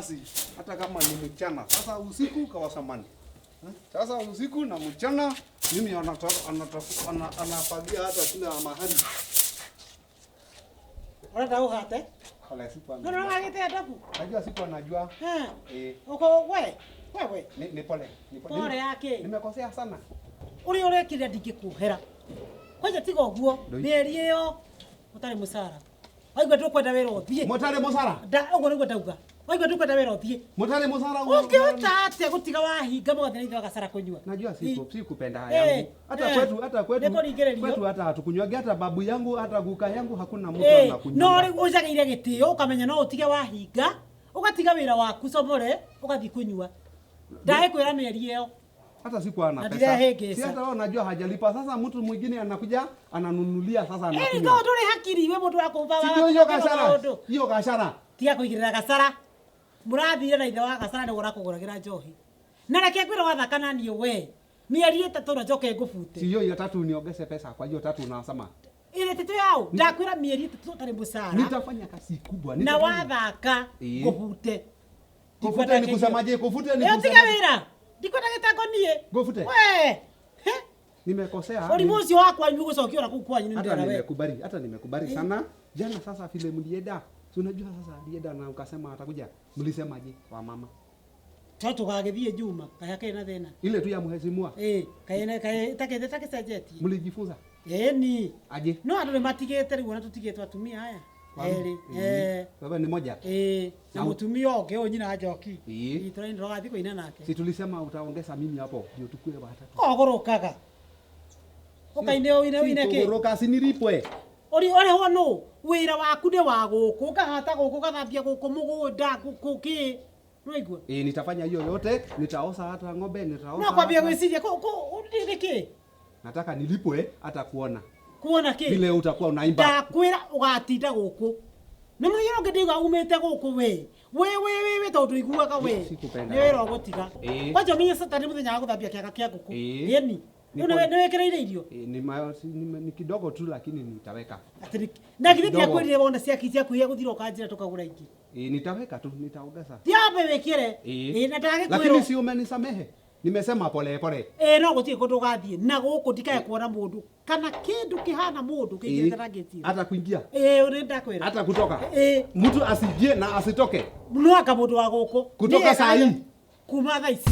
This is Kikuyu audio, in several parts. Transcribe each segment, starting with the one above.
kazi hata kama ni mchana. Sasa usiku kawasamani. Sasa usiku na mchana mimi anafagia hata kila mahali. Ũrenda ũhate? Kala siku No no wagĩte adabu. Najua siku anajua. Eh. Eh, Uko we. Wewe. ni pole. Ni pole. Pole yake. Nimekosea sana. Ũrĩa ũrekire ndingĩkuohera. Kwanja tiga ũguo. Ndoi. Mĩeri ĩyo ũtarĩ mũcara. Waigua ndũkwenda wĩra ũthiĩ. Mutare musara. Nda ũguo nĩguo ndauga. Waigua ndũkwenda wĩra ũthiĩ. Mutare musara. Ũngĩhota atĩa gũtiga wahinga mũgathiĩ na ithe wa gacara kũnyua? Najua sikupenda Eh, yangu. Hata eh. kwetu hata kwetu. Nĩkũringĩrĩrio. Kwetu hata hatukunywaga hata babu yangu hata guka yangu hakuna mtu Eh, no anakunywa. rĩu ũnjagĩire gĩtĩo ũkamenya no ũtige wahinga ũgatiga wĩra waku comore ũgathiĩ kũnyua. Ndagĩkwĩra mĩeri ĩyo. Hata sikuwa na Na pesa. ndirehĩngĩca. Si hata wao najua hajalipa. Sasa mtu mwingine anakuja ananunulia sasa Ĩni anakunywa. to ndũrĩ hakiri we mũndũ wa kũmba Si ndio hiyo kashara. Hiyo kashara. Tiga kũigĩrĩra gacara. Mũrathire na ithe wa gacara nĩguo ũrakũgũragĩra njohi. Na reke ngwĩre wathaka na niĩ we. Mĩeri ĩtatũ na njoke ngũbute. Si hiyo ya tatu niongeze pesa kwa hiyo tatu unasema. Ĩrĩ tĩtũ yaũ ndakwĩra mĩeri ĩtatũ ũtarĩ mũcara. Nitafanya kazi kubwa. Na nitafanya- wathaka Ĩĩ. ngũbute. Kufute ni kusemaje? Kufute ni Ĩyo tiga kusemaje? wĩra. Ndikwenda gĩtango niĩ. Ngũbute? We. He? Nimekosea. Ũrimũ ũcio wa kwanyu gũcokio na kũu kwanyu nĩ Hata ndĩrona we. nimekubali, hata nimekubali sana. Jana sasa vile mlienda, si unajua sasa alienda na ukasema atakuja. Mlisemaje wa mama? To tũgagĩthiĩ Juma kaĩ hakĩrĩ na thĩna. Ile tu ya mheshimiwa. Ĩĩ, kaĩ kaĩ takĩthĩ takĩcenjetie. Mlijifunza Ĩni. aje? No andũ nĩmatigĩte rĩu ona tũtigĩtwo atumia aya. Erĩ. Eh. Baba ni moja. Ĩĩ, na Na- mũtumia ũngĩ ũyũ nyina Njoki. Ĩĩ. Itũra-inĩ tũrathiĩ kũina nake. Si tulisema utaongeza mimi hapo ndio tukue watatu. Kogũrũkaga. Ũkaine ũine ũine kĩ? Kugoroka si nilipwe. Ũrĩ ũrĩhwo nũ? Wĩra waku nĩ wa gũkũ, ũkahata gũkũ, ũgathambia gũkũ mũgũnda, gũkũ kĩ. Nĩwaigua? Eh, nitafanya hiyo yote, nitaosa hata ng'ombe, nitaosa. No kwambia hata- gwĩciria kũ kũ nĩ kĩ? Nataka nilipwe hata kuona. Kuona kĩ? Vile utakuwa unaimba. Ndakwĩra ũgatinda gũkũ. Nĩ mũthenya ũngĩ ndĩigua umĩte gũkũ we. We we we we tondũ iguaga we. Sikupenda. Nĩ wĩra ũgũtiga. Ĩĩ. Kwanja ũmenye Saturday mũthenya wa gũthambia kĩaga kĩa ngũkũ. Ĩĩ. Ĩni. Nĩ Rĩu nĩ wĩkĩrĩire irio? Eh, ni kidogo tu lakini nitaweka. Atĩ na githĩ Kidogo. ndiakwĩrire wona ciaki ciaku iria gũthira ũkanjĩra tũkagũra ingĩ. Eh, nitaweka tu, nitaongeza. Tiambe wĩkĩre. Ĩĩ. Ĩĩ na Lakini ndagĩkwĩrwo. si umenisamehe. Nimesema pole pole. Ĩĩ no gũtirĩ kũndũ ũgathiĩ na gũkũ ndikae kuona mũndũ kana kĩndũ kĩhana mũndũ kĩingĩrĩte na ngĩti. Hata kuingia, Ĩĩ nĩ ndakwĩra. hata kutoka. Ĩĩ. Mtu asiingie na asitoke. No anga mũndũ wa gũkũ. Kutoka Niĩ saa hii. Kuma thaa ici.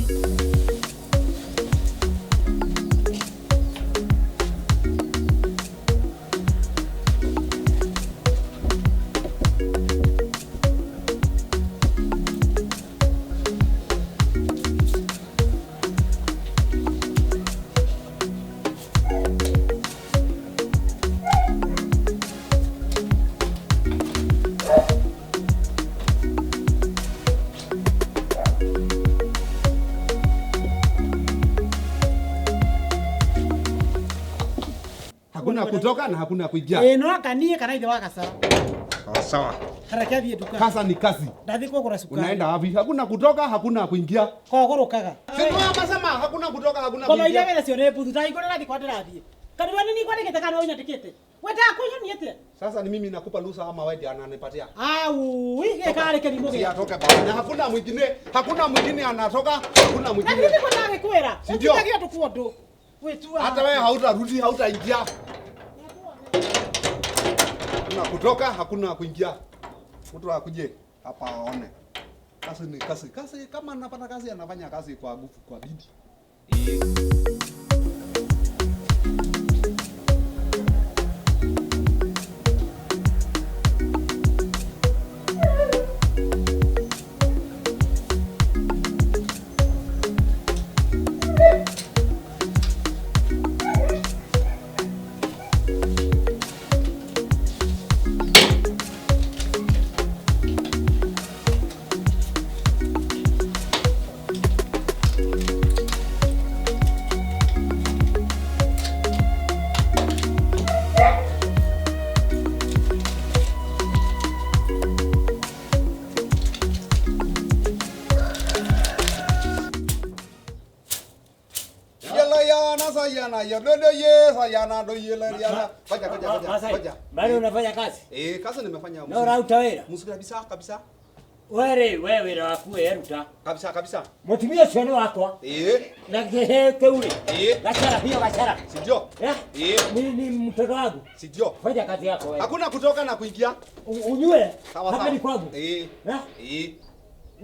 Hakuna kutoka na hakuna kuingia. Ĩĩ no anga niĩ kana ithe wa gacara. Sawa sawa. Kareke athiĩ nduka. Sasa ni kazi. Ndathiĩ kũgũra cukari. Unaenda wapi? Hakuna kutoka, hakuna kuingia. Kogũrũkaga. Si ndio amesema hakuna kutoka, hakuna Ngoma iria kuingia. wĩna cio nĩ mbuthu ndahingũrĩra thiĩ kwa ndĩrathiĩ. Kanua nĩ niĩ kwandĩkĩte kana ũnyandĩkĩte. Wendaga kũnyonia atĩa? Sasa ni mimi nakupa ruhusa ama wewe ndiye ananipatia? Au, gĩka rĩ kĩrimũ Si gĩaku. atoke baba. Na hakuna mwingine, hakuna mwingine anatoka, hakuna Na mwingine. githĩ nĩguo ndagĩkwĩra. Si ndio? Ũtikagia andũ kuo ndũ. Wĩtua. Hata wewe hautarudi, hautaingia. Hakuna kutoka, hakuna kuingia. Mtu akuje hapa aone. Kazi ni kazi. Kazi kama anapata kazi anafanya kazi kwa nguvu, kwa bidii. Yala yana sayana ya dodo ye sayana do yela yana. Ngoja ngoja ngoja Masai, ngoja. Bado unafanya kazi? Eh, kazi nimefanya Na unauta wera? Mzuri kabisa kabisa. Wewe wewe wira waku weruta. Kabisa kabisa. Mutumia ucio ni wakwa. Eh. Na kihe kiu ri. Eh. Gachara hiyo gachara. Si ndio? Eh? Eh. Ni mtoto wangu. Si ndio? Fanya kazi yako wewe. Hakuna kutoka na kuingia. Unyue. Sawa Hapa sawa. ni kwangu. Eh. Eh? Eh.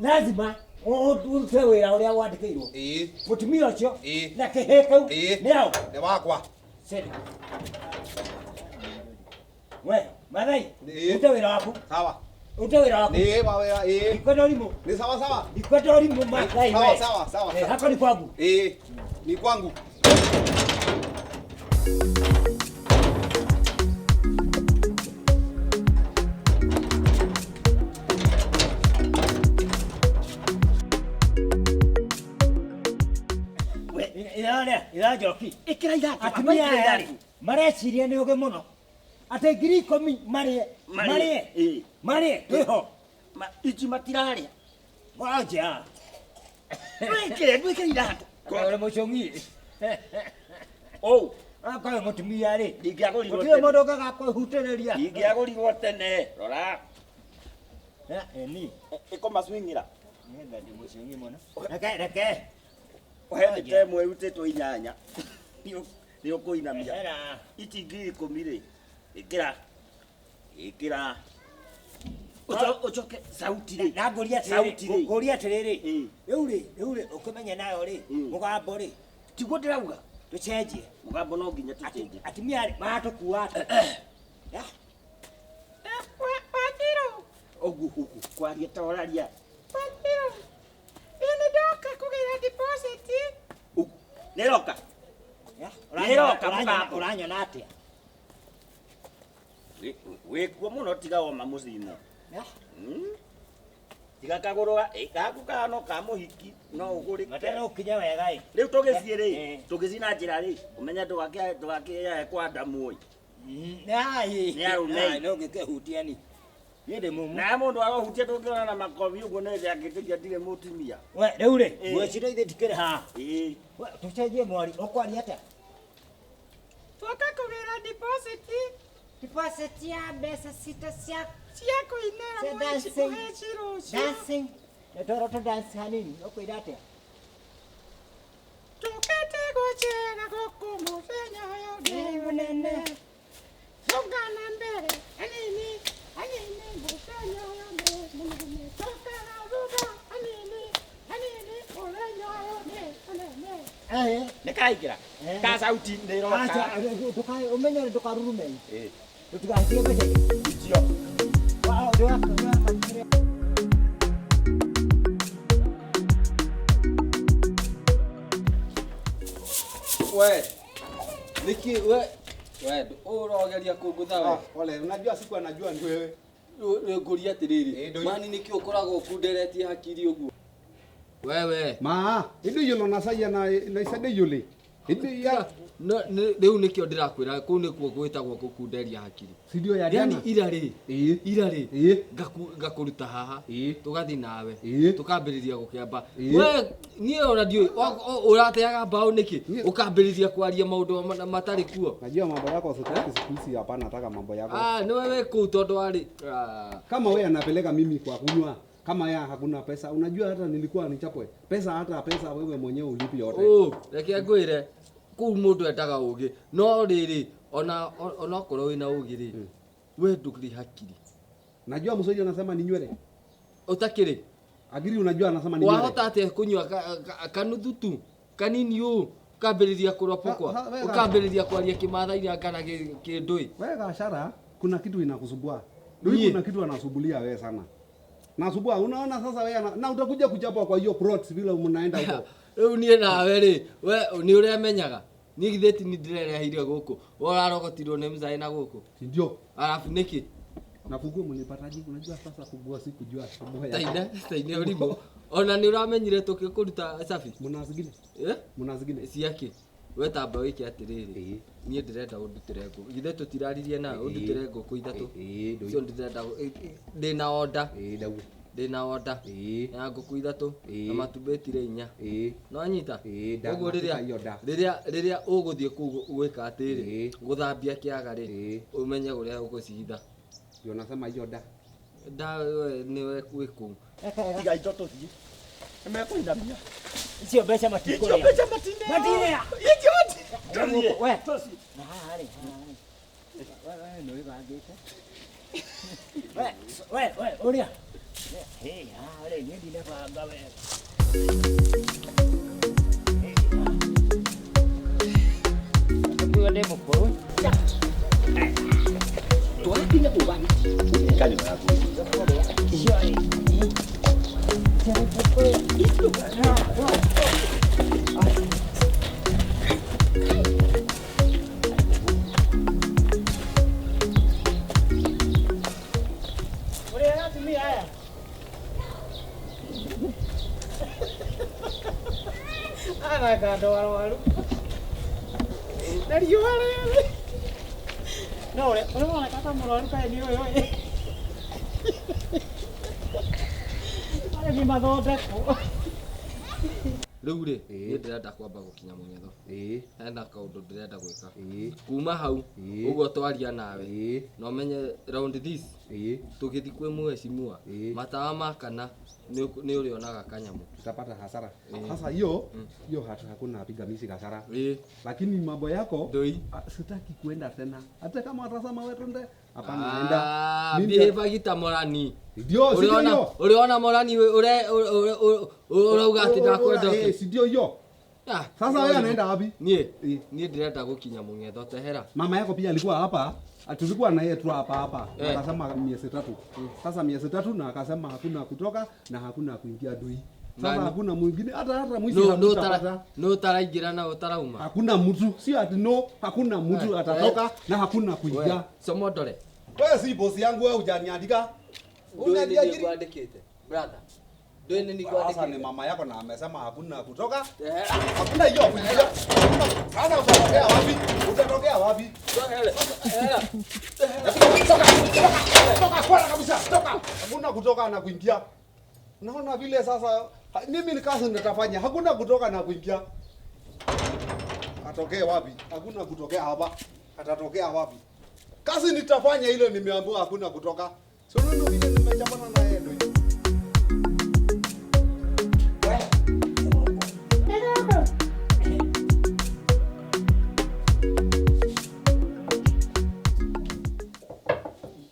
Lazima urute wira uria wandikirwo. Eh. Mutumia ucio Eh. na kihe kiu Eh. ni hau. Ni wakwa. Seri. We, Mathai, Eh. ute wira waku. Sawa. Ute wira waku. Ni wawera eh. Ndikwenda ũrimũ. Ni sawa sawa. Ndikwenda ũrimũ Mathai Sawa we. sawa sawa. Eh, hapa ni kwangu. Eh. Ni kwangu. Ira njoki. Ikira iratu. Atumia aya mareciria nĩ ũgĩ mũno. Atĩ 10,000 marĩe. Marĩe. Eh. Marĩe. Twĩho. Ici matiraria. Wanja. Ndwikire ndwikire iratu. Kore mũcũng'i. Oh, Akorwo mũtumia rĩ. ndingĩagũrirwo Gũtirĩ tene. mũndũ ũngaga kũhutĩrĩria. Ndingĩagũrirwo tene. Rora. Eh, ni. Ĩkũmacwing'ĩra. Nenda ndĩ mũcũng'i mũno. Reke reke. Ũhe mĩtĩ ĩmwe ĩrutĩtwo inyanya. Nĩ ũkũinamia. Era. Ici 10,000 rĩ. Ĩkĩra. Ĩkĩra. Ũcoke sauti rĩ. Na ngũria Sauti atĩrĩrĩ, rĩ. ngũria atĩrĩrĩ. Ĩ. Rĩu rĩ, rĩu rĩ, ũkĩmenye nayo rĩ, Mm. mũgambo rĩ, Tiguo ndĩrauga. tũcenjie. Mũgambo no nginya tũcenjie. Atumia rĩ, maratũkua atĩa? Ya. Wanjiru, Ũguo ũguo kwaria ta ũraria. Wanjiru. Ĩ nĩ ndoka kũgĩra deposit. Ũguo. Nĩroka. Ya. Nĩroka mũgambo. Ũranyona atĩa? Wĩkuo mũno tiga woma mũcimo. Ya. Tiga kagũrũ gaku kahana ka mũhiki no ũgũrĩke. Matena ũkinye wega ĩ. Rĩu tũgĩthiĩ rĩ, Eh. tũgĩthiĩ na njĩra rĩ, ũmenye ndũgakĩae kwa Adamu ĩ. Nĩ Nĩ arũme. No ngĩkĩhutia ni. Niĩ ndĩ mũmũ. Na mũndũ arohutia ndũngĩona na makobi ũguo nĩ angĩtĩkia ndirĩ mũtumia. We, rĩu rĩ, Eh. ngwĩciria ithuĩ tikĩrĩ haha. Ĩĩ. We, tũcenjie mwari, ũkwaria atĩa? Twoka kũgĩra deposit Deposit ya mbeca citũ cia cia kũinĩra Cia dancing. mũheci rũciũ. dancing. Nĩ twerwo tũ dance hanini, ũkwĩra atĩa? Tũkĩte gũcera gũkũ mũthenya ũyũ nĩ mũnene. Tũngana mbere hanini hanini mũthenya ũyũ nĩ mũnene. Tũkaga thutha hanini hanini mũthenya ũyũ nĩ mũnene. Eh. Nĩ kaingĩra. Eh. Ka sauti nĩ ĩroka. Acha, ũmenye ndũkarurume. Ĩĩ. Tũtigahutie mbeca. Icio. Wa, ndũgaka. We. Niki we. We ũrogeria kũngũtha we. Ah, ole, unajua siku anajua ni wewe. Ngũria Eh, atĩrĩrĩ. ndũi- Mani nĩkĩ ũkoragwo ũkunderetie hakiri ũguo? Wewe. Ma, indo yolo na saya na na isade yole. Indo ya No rĩu nĩkĩo ndĩrakwĩra kũu nĩkuo gwĩtagwo gũkunderia hakiri. si ndio ya Yani jana. ira rĩ. Eh. Ira rĩ. Eh. Ngakũruta haha. Eh. Tũgathiĩ nawe. Eh. Tũkambĩrĩria gũkĩamba. Eh. We niĩ ona ndiũĩ ũrateaga mbaũ nĩkĩ? Niĩ- Ũkambĩrĩria kwaria maũndũ matarĩ kuo. Najua mambo yako sitaki siku hizi hapana nataka mambo yako. Ah, nĩwe wĩ kũu tondũ warĩ. Ah. Kama wewe anapeleka mimi kwa kunywa, kama ya hakuna pesa, unajua hata nilikuwa nichapwe. Pesa hata pesa wewe mwenyewe ulipi yote. Oh, reke ngwĩre kũu mũndũ endaga ũgĩ no rĩrĩ ona onakorwo wĩna ũgĩ rĩ we ndũrĩ hakiri Najua msoji anasema ni nywele. ũtakĩrĩ Agiri unajua anasema ni nywele. wahota atĩa kũnyua kanuthu tu kanini ũũ ũkambĩrĩria kũropokwa ũkambĩrĩria kwaria kĩmathai kana kĩndũĩ. Wewe gashara kuna kitu inakusumbua. Ndio Niĩ? kuna kitu anasumbulia wewe sana. Nasumbua unaona sasa wewe na utakuja kuchapwa kwa hiyo plots vile mnaenda huko. Rĩu niĩ nawe rĩ we nĩ ũremenyaga niĩ githĩ ti nĩ ndĩrereheire gũkũ we ũrarogotirwo nĩ mzaĩ na gũkũ Si ndio? arabu nĩkĩ Na funguo mlipataje? Unajua sasa funguo sikujua funguo ya. taine taine ũrimũ ona nĩ ũramenyire tũkĩkũruta cabi Mna zingine? Eh? Mna zingine? Ciake we tamba wĩke atĩrĩrĩ Ĩĩ. niĩ ndĩrenda ũndutĩre ngũkũ githĩ tũtiraririe nawe ũndutĩre ngũkũ ithatũ Ĩĩ, ndũi. cio ndĩrenda ndĩna order Ĩĩ, ndauga. ndĩna order Ĩĩ. ya ngũkũ ithatũ Ĩĩ. na matumbĩ tire inya Ĩĩ. no anyita Ĩĩ, nda- koguo rĩrĩa hiyo nda. rĩrĩa rĩrĩa ũgũthiĩ kũu gwĩka atĩrĩ Ĩĩ. gũthambia kĩaga rĩ Ĩĩ. ũmenye ũrĩa ũgũcihitha Ndio nasema hiyo da. Da nĩwe wĩ kũu. Tiga indo tũthiĩ. Nĩmekũinamia. Icio mbeca Icio matikũrĩa. mbeca matineo. Matineo. Icio matineo. We. Na haha rĩ, haha rĩ. We we nĩ wĩbangĩte. We we we ũrĩa. Hey, haha rĩ, niĩ ndinabanga wega. Kuo ndĩ mũkũrũ. Twakinya kũu bana. Kanyo yaku. Icio rĩ. Ũrĩa atumia aya. Araka andũ arwaru. Na riũa rĩrĩ. No ũrĩa ũroneka ta mũrwaru kaĩ nĩ ũyũ ĩ. Arĩmi mathondekwo. Rĩu rĩ, niĩ ndĩrenda kwamba gũkinya mũng'etho. Ĩĩ. Hena kaũndũ ndĩrenda gwĩka. Ĩĩ. Kuma hau, Ĩĩ. ũguo twaria nawe. Ĩĩ. Na ũmenye round this, Ĩĩ. tũgĩthiĩ kwĩ mheshimiwa, Ĩĩ. matawa makana nĩ ũrĩonaga kanyamũ. Tutapata hasara. Sasa hiyo hiyo hatu hakuna pingamizi hasara. Ĩĩ. Lakini mambo yako Ndoi. sitaki kuenda tena. Hata kama watasema wewe twende, hapana enda. Ah, Mimi- behave ta Morani. Ndio, si ndio Ũrĩona hiyo? ũrĩona Morani ũrauga atĩ ndakwenda Eh, ũkĩ. si ndio hiyo? Ah, Sasa wewe anaenda wapi? Niĩ Ĩĩ. niĩ ndĩrenda gũkinya mũng'etho tehera. Mama yako pia alikuwa hapa, tulikuwa na yeye tu hapa hapa. Eh. Akasema miezi tatu. Sasa miezi tatu na akasema hakuna kutoka na hakuna kuingia dui. Sasa Nani? hakuna mwingine hata hata mwizi No no hakutapata. tara no taraingĩra na ũtarauma. Hakuna mtu, sio ati no, hakuna mtu Eh, atatoka na hakuna We, kuingia. comondore. Wewe si bosi yangu, wewe hujaniandika. Ndũĩ nĩ niĩ Unaniajiri. ngwandĩkĩte. Brother. Ndũĩ nĩ niĩ Sasa ni ngwandĩkĩte. mama yako na amesema hakuna kutoka. Tehera. Hakuna hiyo kuingia. Hakuna. Sasa utatokea wapi? Utatokea wapi? Tehera. Tehera. Toka, toka, toka kwala kabisa, toka. Hakuna kutoka na kuingia. Naona vile sasa mimi ni kazi nitafanya. Hakuna kutoka na kuingia. Atokee wapi? Hakuna kutokea hapa. Atatokea wapi? Kazi nitafanya ile nimeambiwa hakuna kutoka. Sio ndio vile nimechapana na yeye ndio.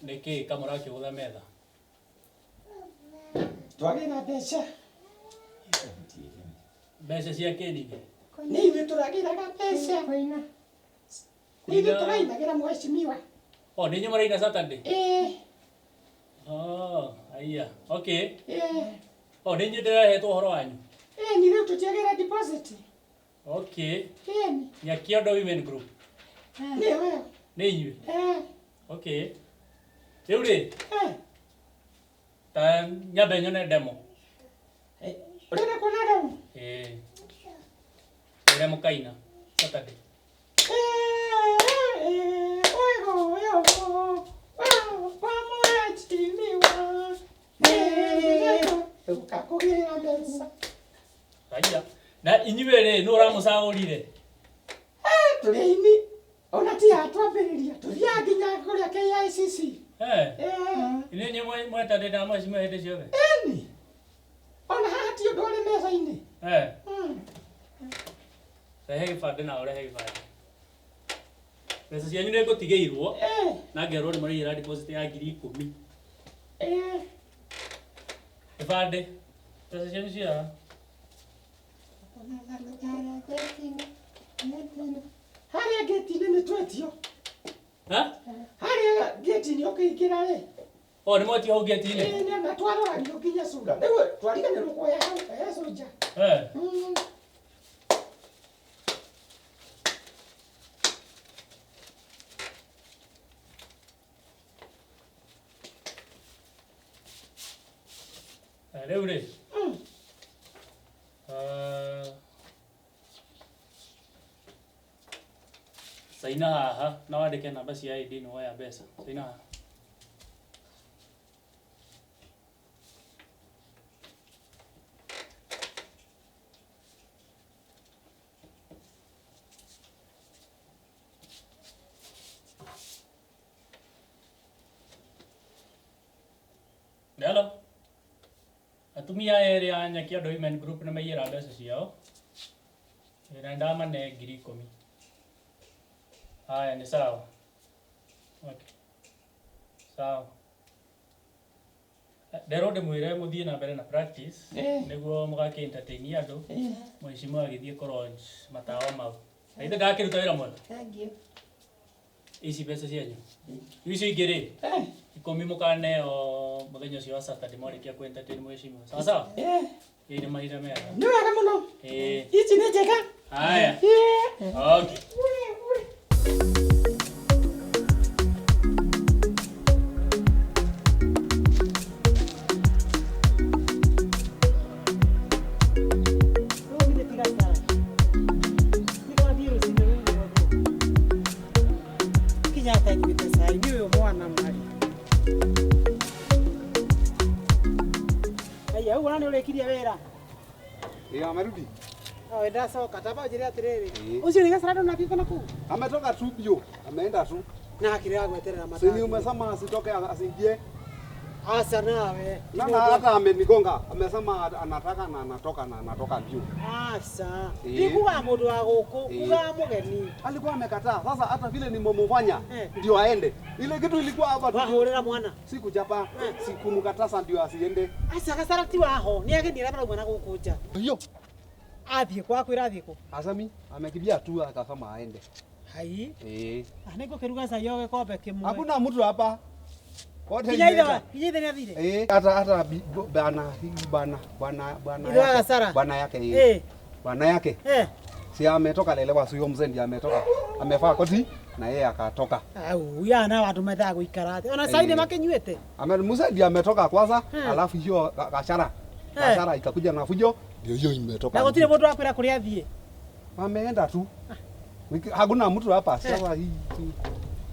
Nĩkĩĩ kamũrakĩgũtha metha? Twagĩra mbeca. Mbeca cia kĩ ningĩ? Nĩ ithuĩ tũragĩraga mbeca. Nĩ ithuĩ tũrainagĩra mheshimiwa. Oh, nĩ inyuĩ mũraina Saturday? Ĩĩ. Oh, aiya. Okay. Ĩĩ. Oh, nĩ inyuĩ ndĩrahetwo ũhoro wanyu? Ĩĩ ni rĩu tũtiagĩra deposit. Okay. Ĩĩ. Nyakiondo Women Group. Nĩ we. Nĩ inyuĩ? Ĩĩ. Okay. Rĩu rĩ, Ĩĩ. ta nyambe nyone demo. Ũrenda kuona demo? Ĩĩ. Ũrĩa mũkaina Saturday. Ĩĩ, ũyũ, ũyũ, wa mheshimiwa. Ĩĩ, ũkakũgĩra mbeca. Aiya. Na inyuĩ rĩ, nũ ũramũcagũrire? Tũrĩ aini. Ona ti haha twambĩrĩria. Tũthiaga nginya kũrĩa KICC. Eh. Ĩĩ. Inyuĩ inyuĩ mwetanĩte na mheshimiwa hĩndĩ ciothe? Ĩni. Ona haha ti ũndũ ũrĩ meza-inĩ. Eh. Rehe gĩbandĩ na ũrehe gĩbandĩ. Mbeca cianyu nĩ ngũtigĩirwo na ngerwo nĩ mũraigĩra deposit ya 10,000. Ĩĩ. Gĩbandĩ. Mbeca cianyu cia haha. Harĩa ngĩti-inĩ nĩ twetio. Ha? Harĩa ngĩti-inĩ ũkĩingĩra rĩ. Oh, nĩ mwetio hau ngĩti-inĩ? Ĩĩ, nĩ na twaroragio nginya cura. Rĩu twariganĩrwo kuoya hau he cũnja. Eh. Rĩu rĩ. Saina haha na wandĩke namba cia ID nĩ woya mbeca. Saina haha. Atumia aya erĩ a Nyakĩondo Women Group nĩ maiyĩra mbeca ciao. Ĩ, na ndamane 10,000. Haya, ni sawa. Okay. Sawa. Nderwo ndĩmwĩre mũthiĩ na mbere na practice nĩguo mũgakĩ entertain andũ mheshimiwa agĩthiĩ kũ launch matawa mau. Na ithe ndakĩruta wĩra mwega. Thank you. Ici mbeca cianyu. Icio ingĩ rĩ, 10 mũkaneo mũthenya ũcio wa Saturday mwarĩkia kũ entertain mheshimiwa. Sawa sawa? Ĩ nĩ mahinda mega. Nĩ wega mũno. Ĩ. Ici nĩ njega. Haya. Okay. Kinya atanyuĩte cai nĩ ũyũ mwana marĩ. Aya, ũguo na nĩ ũrĩkirie wĩra. Eh, amerudi. Oh, ndacoka tamba ũnjĩre atĩrĩrĩ. Eh. Ũcio nĩ gacara ndũnathiĩte na kũu? Ametoka tu bio, ameenda tu. Na akĩrega gweterera Si ni matathi. umesema asitoke asiingie. Aca nawe. Na na hata amenigonga, amesema anataka na anatoka na anatoka mbio. Aca. Eh. Ndikuga mũndũ wa gũkũ, Eh. ugaga mũgeni. Alikuwa amekataa. Sasa hata vile nimemfanya Eh. ndio aende. Ile kitu ilikuwa hapa tu. Wahũrĩra mwana. Sikuchapa, sikumkataza ndio asiende. Aca gacara ti waho, nĩ ageni arĩa marauma na gũkũ nja. Hiyo. Athiĩ kwa kwĩra athiĩ kũ? Asami amekimbia tu akasema aende. Hai. Eh. Ah, nĩngũkĩruga cai o gĩkombe kĩmwe. Hakuna mtu hapa. Wote Kinya ithe imeenda. kinya ithe nĩathire? Eh, hata hata bana bana bwana bwana Ithe wa yake. Gasara? Bwana yake eh. Eh. Bwana yake. Eh. Si ametoka lelewa sio mzee ndiye ametoka. Amevaa koti na yeye akatoka. Au, ya na watu methaga gũikara atĩ. Ona cai Eh. nĩ makĩnyuĩte. Ame mzee ndiye ametoka kwanza, Hmm. alafu hiyo Gachara. Gachara ikakuja na fujo, ndio hiyo imetoka. Na gũtirĩ mũndũ wakwĩra kũrĩa athiĩ. Ameenda tu. Hakuna mtu hapa. Sasa hii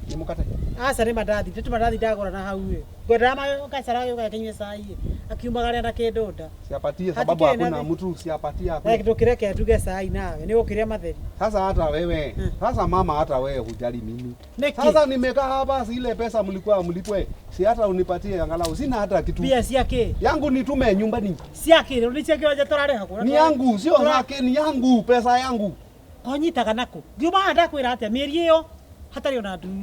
ni mkate. Aca nĩ mandathi, nĩ tũmandathi ndagũra na hau ĩ. Ngwendaga gacara gĩũka gakĩnyue cai ĩ. Akiumagaria na kĩndũ nda. Siapatie sababu Hatikĩrĩ na hakuna thĩ. mtu, siapatie Na hakuna. ndũkĩreke nduge cai nawe, nĩ gũkĩrĩa matheri. Sasa hata wewe, sasa mama, hata wewe hujali mimi. Nĩkĩ? Sasa nimekaa hapa, si ile pesa mlikuwa mlipwe, si hata unipatie angalau, sina hata kitu. Mbia cia kĩ? Yangu nitume nyumbani. Cia kĩ? Nĩ cia kĩwanja tũrarĩha kũ? Ni yangu, sio zake, ni yangu, pesa yangu. Konyitaga nakũ? Ngiuma haha ndakwĩra atĩa mĩeri ĩyo hatarĩ ona nduru.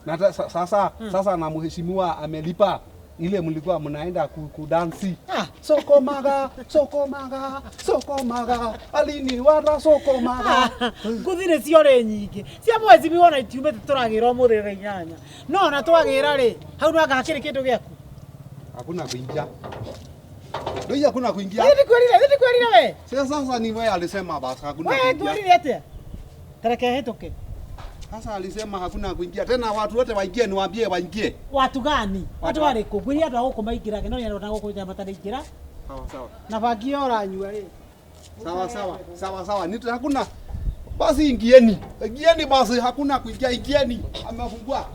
Na sasa sasa na mheshimiwa amelipa ile mlikuwa mnaenda kudansi. Soko maga, soko maga, soko maga, alini wara soko maga. Ngũthi nĩ ciorĩ nyingĩ cia mwezi wona itiumĩte tũragĩra ũmũthĩ thaa inyanya no ona twagĩra rĩ hau no anga hakĩrĩ kĩndũ gĩaku. Hakuna kuingia. Ndio hakuna kuingia. Nĩ ndikwĩrire, nĩ ndikwĩrire we. Sasa sasa ni wewe alisema basi hakuna We kuingia. ngwĩrire atĩa? Tareke hĩtũke. Sasa alisema hakuna kuingia tena, watu wote waingie, niwaambie waingie. Watu gani? Watu Watu- arĩkũ? Ngwĩrire andũ a gũkũ maingĩrage no nĩ andũ a gũkũ nja mataraingĩra. Sawa sawa. Na bangi ĩyo ũranyua rĩ. Sawa sawa. Sawa sawa. Nito hakuna. Basi ingieni. Ingieni basi, hakuna kuingia, ingieni. Amefungua.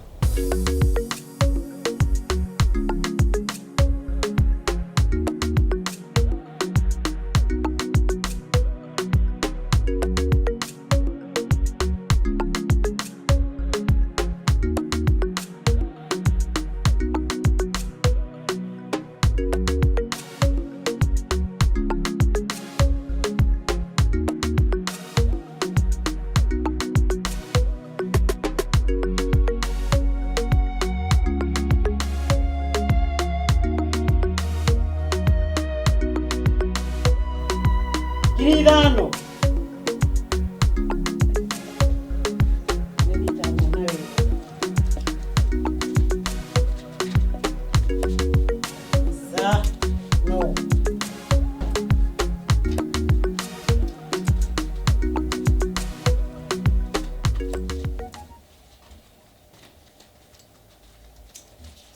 5,000. No.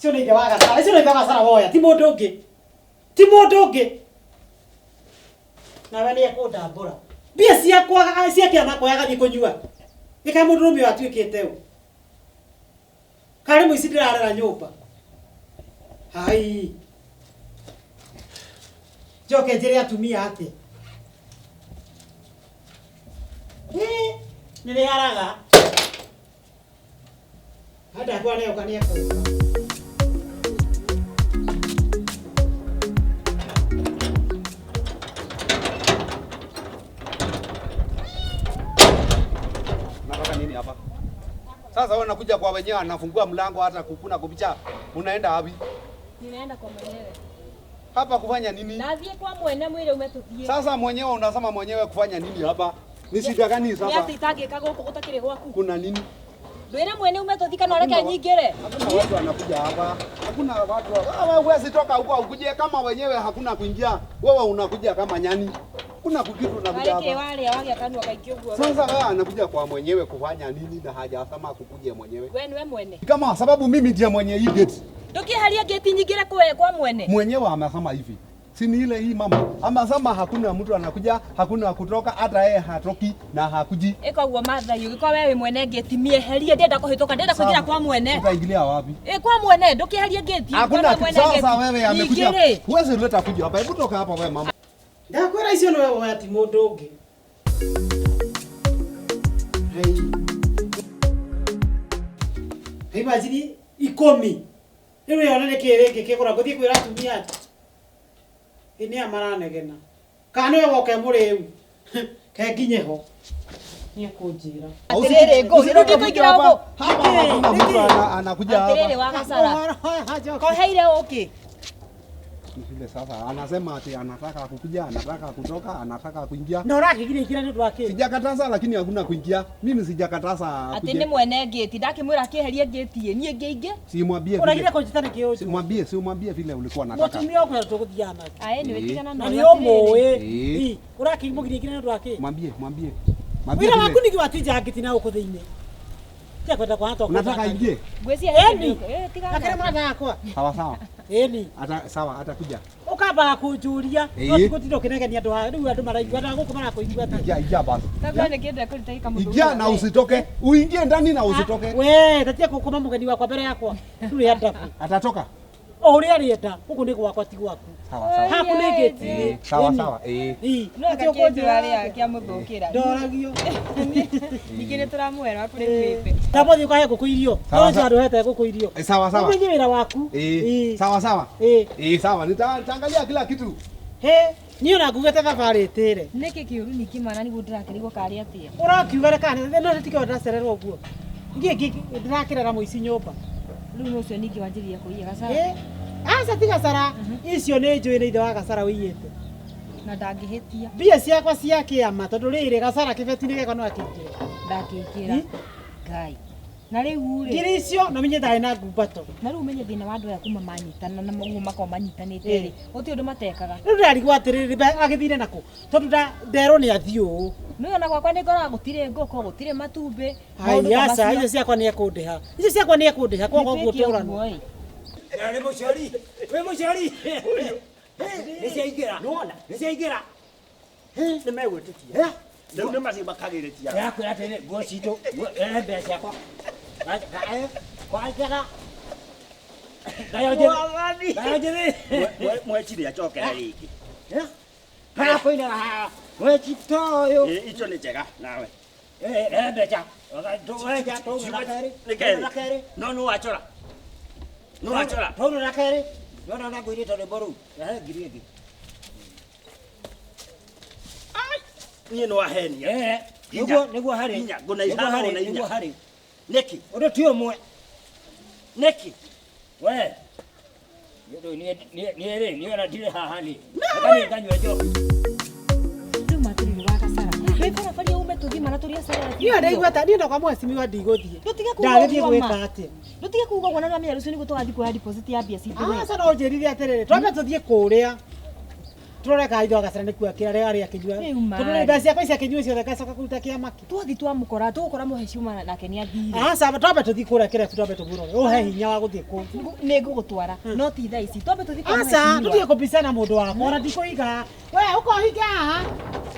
Cio nĩ ithe wa Gacara, icio nĩ ithe wa Gacara woya, ti mũndũ ũngĩ. Ti mũndũ ũngĩ. Nawe nĩ ekũndambũra. Mbia ciakwa cia kĩama kwa agathiĩ kũnyua. Gĩka mũndũrũme ũyũ atuĩkĩte ũ. Karĩ mũici ndĩrarera nyũmba. Hai. Njoke njĩre atumia atĩa. Ĩ, nĩ rĩaraga. Andakwa nĩoka nĩekũka. hapa? Sasa wewe unakuja kwa wenyewe, anafungua mlango hata kukuna kupicha. Unaenda wapi? Ninaenda kwa mwenyewe. Hapa kufanya nini? Nathiĩ kwa mwene mwĩre ume tũthiĩ. Sasa mwenyewe unasema mwenyewe kufanya nini hapa? Ni shida gani Nĩ sasa? atĩ itangĩka gũkũ gũtakĩrĩ gwaku. Kuna nini? Ndwĩre mwene ume tũthiĩ kana ũreke nyingĩre. Hakuna watu wanakuja hapa. Hakuna watu. Wewe huwezi toka huko ukuje kama wenyewe hakuna kuingia. Wewe unakuja kama nyani. Kuna kitu unakuja Warĩkĩ hapa. warĩa wagĩa kanua kaingĩ ũguo. Sasa wewe anakuja kwa mwenyewe kufanya nini na hajasema kukuje mwenyewe? We nĩwe mwene. Kama sababu mimi ndiye mwenye hii gate. Ndũkĩeherie ngĩti nyingĩre kwa mwene. Mwenyewe amesema hivi. Si ni ile hii mama. Amesema hakuna mtu anakuja, hakuna kutoka, hata yeye hatoki na hakuji. Ĩka ũguo Maathai, ũgĩkorwo we wĩ mwene ngĩti mĩeherie, ndĩrenda kũhĩtũka, ndĩrenda kũingĩra kwa mwene. Utaingilia wapi? Ĩ kwa mwene, ndũkĩeherie ngĩti. Hakuna mwene sasa wewe amekuja. Nyingĩre. Huwezi leta kuja hapa. Hebu toka hapa wewe mama. Ndakwĩra icio nĩwe woya ti mũndũ ũngĩ. Hei. Hei majini 10. Rĩu yona nĩ kĩ rĩngĩ kĩgũra ngũthiĩ kwĩra atumia atĩ. Ĩ nĩa maranegena. Kana nĩwe woka mũrĩu. Ke nginye ho. Nĩekũnjĩra. Atĩrĩrĩ, ngũ, rĩu ndikũingĩra gũkũ. Hapa hakuna mtu anakuja hapa. Atĩrĩrĩ wa Gacara. Koheire ũkĩ. Vile sasa anasema ati anataka kukuja, anataka kutoka, anataka kuingia. Na ũrakĩgiria ingĩra nĩ ũndũ wa kĩ? Sijakataza lakini hakuna kuingia. Mimi sijakataza Atĩ akuje. nĩ mwene ngĩti, ndakĩmwĩra akĩeherie ngĩti ĩ, niĩ ngĩingĩ. Simwambie Ũragire vile. kũnjĩta nĩkĩ ũcio? Simwambie, simwambie vile ulikuwa unataka. Mũtumia ũkwĩra tũgũthiaga nake. Aĩ nĩwe tigana Na na nĩ ũyũ, atĩrĩrĩ. ũmũĩ. Ĩĩ. Ũrakĩmũgiria ingĩra nĩ ũndũ wa kĩ? Mwambie, mwambie. Mwambie Wĩra waku vile. nĩkĩ watinja ngĩti na gũkũ thĩinĩ? Tiakwenda kwaga to Unataka ingie? Ngwĩciria Ĩni. ĩ, tigana Akĩrĩ nake. mũrata wakwa. Sawa sawa. Ĩni. Ata sawa atakuja. Ũkambaga kũnjũria. Ĩĩ. No tikũtinda ũkĩnegenia andũ aya. Rĩu andũ maraigua na gũkũ marakũigua atĩa. Ingia, ingia basi. Kagwa nĩ kĩndũ ekũruta gĩkamũthũkia Ingia na we. usitoke. Uingie ndani na usitoke. We, tatia kũkoma mũgeni wakwa mbere yakwa. Rĩu adabu. Atatoka. O ũrĩa arĩenda, gũkũ nĩ gwakwa ti gwaku. Sawa sawa. Haku nĩ ngĩti-inĩ. Eh, sawa sawa. Eh. Ĩĩ. No Atĩ anga kĩndũ ũkũnjĩra arĩa kĩamũthũkĩra. Ndoragio. Ningĩ nĩ tũramũhera kũrĩ mbĩmbĩ. Tamũthiĩ ũkahe ngũkũ irio. Sawa, No njũa ndũhete ngũkũ irio. Eh, sawa sawa. Ũmenye wĩra waku. Eh, Ĩĩ. sawa sawa. Ĩĩ. Eh, sawa. Nitaangalia kila kitu. Hĩ, niĩ ona ngugĩte thabarĩ ĩtĩre. Nĩkĩ kĩũru ningĩ mwana nĩguo ndĩrakĩrigwo karĩ atĩa? Ũrakiuga reka no nĩtikĩo ndĩracererwo ũguo. Ngiĩ ndĩrakĩrera mũici nyũmba. Rĩu nĩ ũcio ningĩ wanjĩrĩria kũiya Gacara. Ĩ, aca ti Gacara. Icio nĩ njũĩ nĩ ithe wa Gacara ũiyĩte. Na ndangĩhĩtia. Mbia ciakwa cia kĩama tondũ rĩrĩ Gacara kĩbeti-inĩ gĩakwa no akĩingĩre. Ndangĩingĩra. Ngai. Na rĩu rĩ. Ngiri icio na menye ndarĩ na ngumbato. Na rĩu ũmenye thĩna wa andũ aya kuma manyitana na ũguo makoragwo manyitanĩte rĩ. Gũtirĩ ũndũ matekaga. Rĩu ndĩrarigwo atĩrĩrĩ agĩthire nakũ tondũ nderwo nĩ athiĩ ũũ. Nĩwe ona gwakwa nĩ ngoraga gũtirĩ ngũkũ, gũtirĩ matumbĩ. Maũndũ ta Ai aca, macio. icio ciakwa nĩ ekũndĩha. Icio ciakwa nĩ ekũndĩha kwa Nĩ koguo twĩke tũrano. ũguo ĩ. Nĩ mũcori, wĩ mũcori. Nĩ ciaingĩra. Nĩwona? Nĩ ciaingĩra. Nĩ megwĩtĩkia. Rĩu nĩ macio makagĩrĩtia. Ndĩrakwĩra atĩrĩ, nguo citũ, rehe mbeca ciakwa. Kwanjaga. Nayo njĩthĩ. Nayo njĩthĩ. Mwechire acokere rĩngĩ. Harakũinaga haha. Mwechito ũyũ. Ĩ, icio nĩ njega nawe. Rehe mbeca. Tũgwenja, tũgũra na kerĩ. Nĩ Tũgũra na kerĩ. kerĩ. No nĩ wachora. Nĩ wachora. Tũgũra na kerĩ. Ndona na ngũirĩte rwĩmbo rũu. Rehe ngiri ĩngĩ. Niĩ nĩ wahenia. Nĩguo nĩguo harĩ. Inya, ngũna Nĩguo ithano harĩ, na inya. nĩguo harĩ. Nĩkĩ? Ũndũ ti ũmwe. Nĩkĩ? We. Niĩ niĩ rĩ, niĩ ona ndirĩ haha niĩ. Reka niĩ nganyue njohi. Rĩu matĩrĩrĩ wa Gacara. Wĩ barabara ume tũthiĩ mana tũrĩa cerera. Niĩ ndaigua ta niĩ ndakwa mwecimiwa ndigũthiĩ. Ndũtige kuuga Ndagĩthiĩ ũguo ma. gwĩka atĩa? Ndũtige kuuga ũguo na nĩwamenya rũciũ nĩguo tũgathiĩ kuoya deposit ya mbia citũ we. Aca no ũnjĩrire atĩrĩrĩ, twambe tũthiĩ kũrĩa. Tũrore kana ithe wa Gacara nĩkuo akĩra arĩa akĩnyua. Rĩu ma. Tondũ mbeca ciakwa ici akĩnyua ciothe ngacoka kũruta kĩama kĩ. Twathiĩ twamũkora, tũgũkora mũhecimiwa nake nĩ athire. Aca twambe tũthiĩ kũrĩa kĩrebu twambe tũmũrore. Ũhe hinya wa gũthiĩ kũu. Nĩ ngũgũtwara, no ti thaa ici. Twambe tũthiĩ kwa Aca mũhecimiwa. tũtige kũbicana mũndũ wakwa ona ndikũiga. We ũkohinga haha.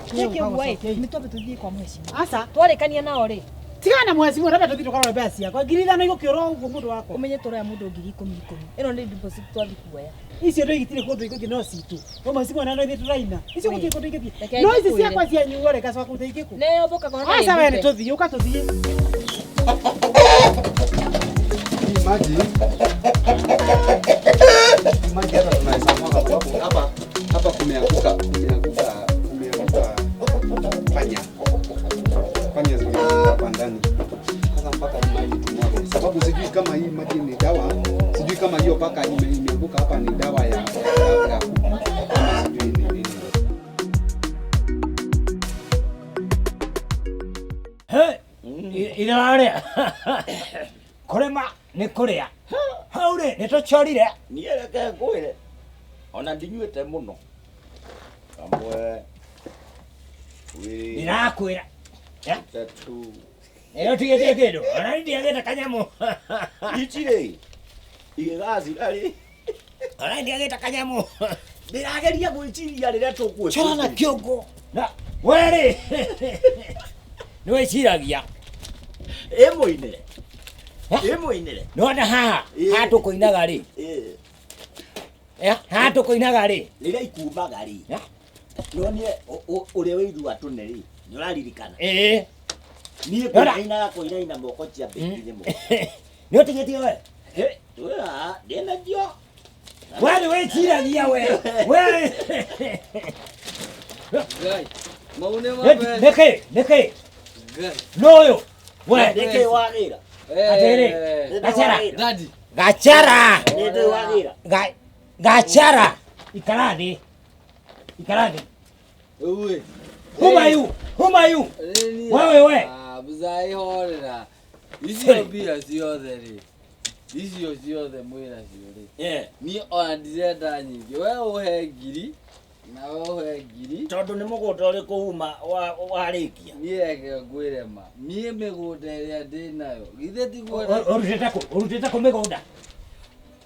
Twĩke ũguo ĩ, nĩ twambe tũthiĩ kwa mũhecimiwa. Aca. Twarĩkania nao rĩ. Tigana na mwecimiwa twambe tũthiĩ tũkarore mbeca ciakwa. 5,000 igũkĩũra ũguo mũndũ wakwa. Ũmenye tũroya mũndũ 10,000 10,000. Ĩno nĩ deposit twathiĩ kuoya. Icio ndo igitirĩ kũndũ igũthiĩ no citũ. No mwecimiwa na no ithuĩ tũraina. Icio gũtirĩ kũndũ ingĩthiĩ. Reke No ici ngũkwĩre. ciakwa cianyuo rĩ ngacoka kũruta ingĩkũ. Nĩ ũmbũkaga ona Aca we nĩ ndute. tũthiĩ, ũka tũthiĩ. Hii maji. Hii maji hata tunaweza mwaga kwa sababu hapa hapa kumeanguka kumeanguka panya. Panya zimeanguka hapa ndani. Sababu sijui kama hii maji ni dawa, sijui kama hiyo paka imeanguka hapa ni dawa ya kama sijui ni nini. He, irare. Kurema ni kuria. Hau ri ni tuchorire. Niĩ reke ngwĩre ona ndinyuĩte mũno. Kamwe. Wĩrĩ. Ndirakwĩra. Tatu. Ĩyo tigĩtie kĩndũ. Ona niĩ ndiagĩte kanyamũ. Ici rĩ igĩgacira rĩ. Ona niĩ ndiagĩte kanyamũ. Ndĩrageria gwĩciria rĩrĩa tũkuĩ. Cora na kĩongo. Na we rĩ. Nĩ wĩciragia. Ĩ mũinĩre. Ĩ mũinĩre. Nĩwona haha haha tũkũinaga rĩ. Haha tũkũinaga rĩ. Rĩrĩa ikumaga rĩ. Nĩwonire ũrĩa wĩirua tũne rĩ. Nĩũraririkana. Ĩĩ. Niĩ kũinainaga kũinaina moko ciambĩtie mũno. Nĩ ũtigĩtie we? Twĩra ndĩnakio. We nĩ wĩciragia we. We. Ngai. Mau nĩ mabere. Nĩkĩ? Nĩkĩ? Ngai. Nũ ũyũ? We. Nĩkĩ wagĩra? Atĩrĩ. Gachara. Daddy. Gachara. Nĩndĩ wagĩra? Gachara. Ikara thĩ. Ikara thĩ. Uwe. Who are you? Who are you? Wewe we. Ah, muzai horera. Icio mbia ciothe rĩ. Icio ciothe mwĩna cio rĩ. Niĩ ona ndirenda nyingĩ. We ũhe ngiri na we ũhe ngiri. Tondũ nĩ mũgũnda ũrĩkũ uma warĩkia? Niĩ reke ngwĩre ma. Niĩ mĩgũnda ĩrĩa ndĩnayo. Githĩ tiguo Ũrutĩte kũ? Ũrutĩte kũ mĩgũnda?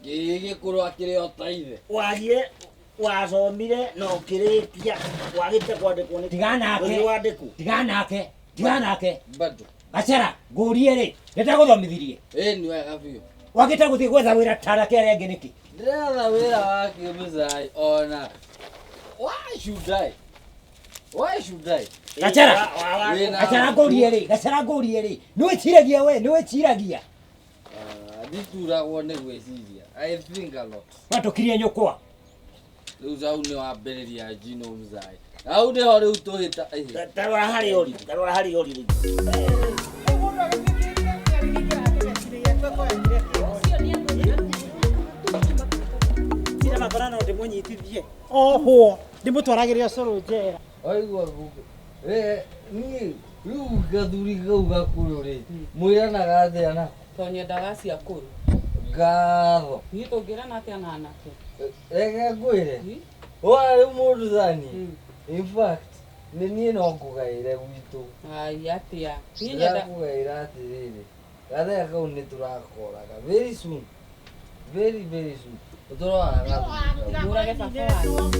Gĩgĩkũrũ akĩrĩ o ta ithe. Wagire wacomire na ũkĩrĩkia wagĩte kwandĩkwo nĩ Tigana nake. Gũthiĩ wandĩkwo. Tigana nake. Tigana nake. Bado. Gachara, ngũrie rĩ, nĩndagũthomithirie. Ĩĩ nĩ wega biũ. Wagĩte gũthiĩ gwetha wĩra ta anake arĩa angĩ nĩkĩ? Ndĩretha wĩra wake mũcai ona. Why should I? Why should I? Gachara, Gachara ngũrie rĩ, Gachara ngũrie rĩ, nĩ wĩciragia we, nĩ wĩciragia. Ndituragwo nĩ gwĩciria. I think a lot. Watũkirie nyũkwa. Rĩu hau nĩ wambĩrĩria njino mũcai. Hau nĩho rĩu tũhĩta. Tarora harĩa ũrĩ, tarora harĩa ũrĩ rĩu. Makora no ndimunyitithie ohwo ndimutwaragire ũcũrũ njera. Waigua guku. Niĩ rĩu gathuri kau gakũrũ rĩ, mwĩranaga atĩa nako? To nyendaga cia kũrũ. Ngatho. Niĩ tũngĩrana atĩa na anake? Reke ngwĩre. Wona rĩu mũndũ thani. In fact, nĩ niĩ no ngũgaĩre gwitũ. Ai atĩa? Niĩ nyenda Ndĩrakũgaĩra atĩrĩrĩ. Gathea kau nĩ tũrakoraga very soon. Very very soon. Tũroraga gathuri kau. Mũrage baba wanyu.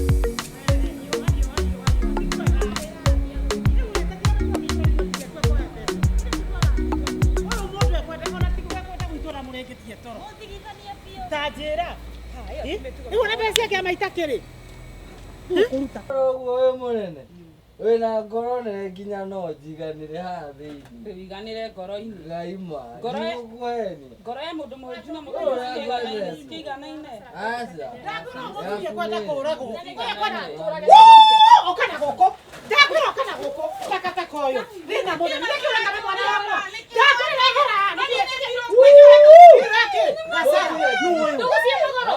Ta njĩra. Rĩu ona mbeca ciake amaita kĩrĩ? Kũruta. Ũguo wĩ mũnene. Wĩna ngoro nene nginya no njiganĩre haha thĩinĩ. Wĩiganĩre ngoro-inĩ. Ngai ma. Ngoro Ndigũkũhenia. Ngoro ya mũndũ mũhĩnju na Ũyũ ũrangwendete. citiiganaine. Aca. Ũyũ kwenda kũragwo. Ũyũ kwenda Ũka na gũkũ. Ndakwĩra ũka na gũkũ. Takataka ũyũ. Thĩna mũno. Nĩkĩ ũreka na mwana wakwa? Ndakwĩra ehera. Nĩkĩ? Gacara. Nũ ũyũ? Ndũgũcie magũrũ.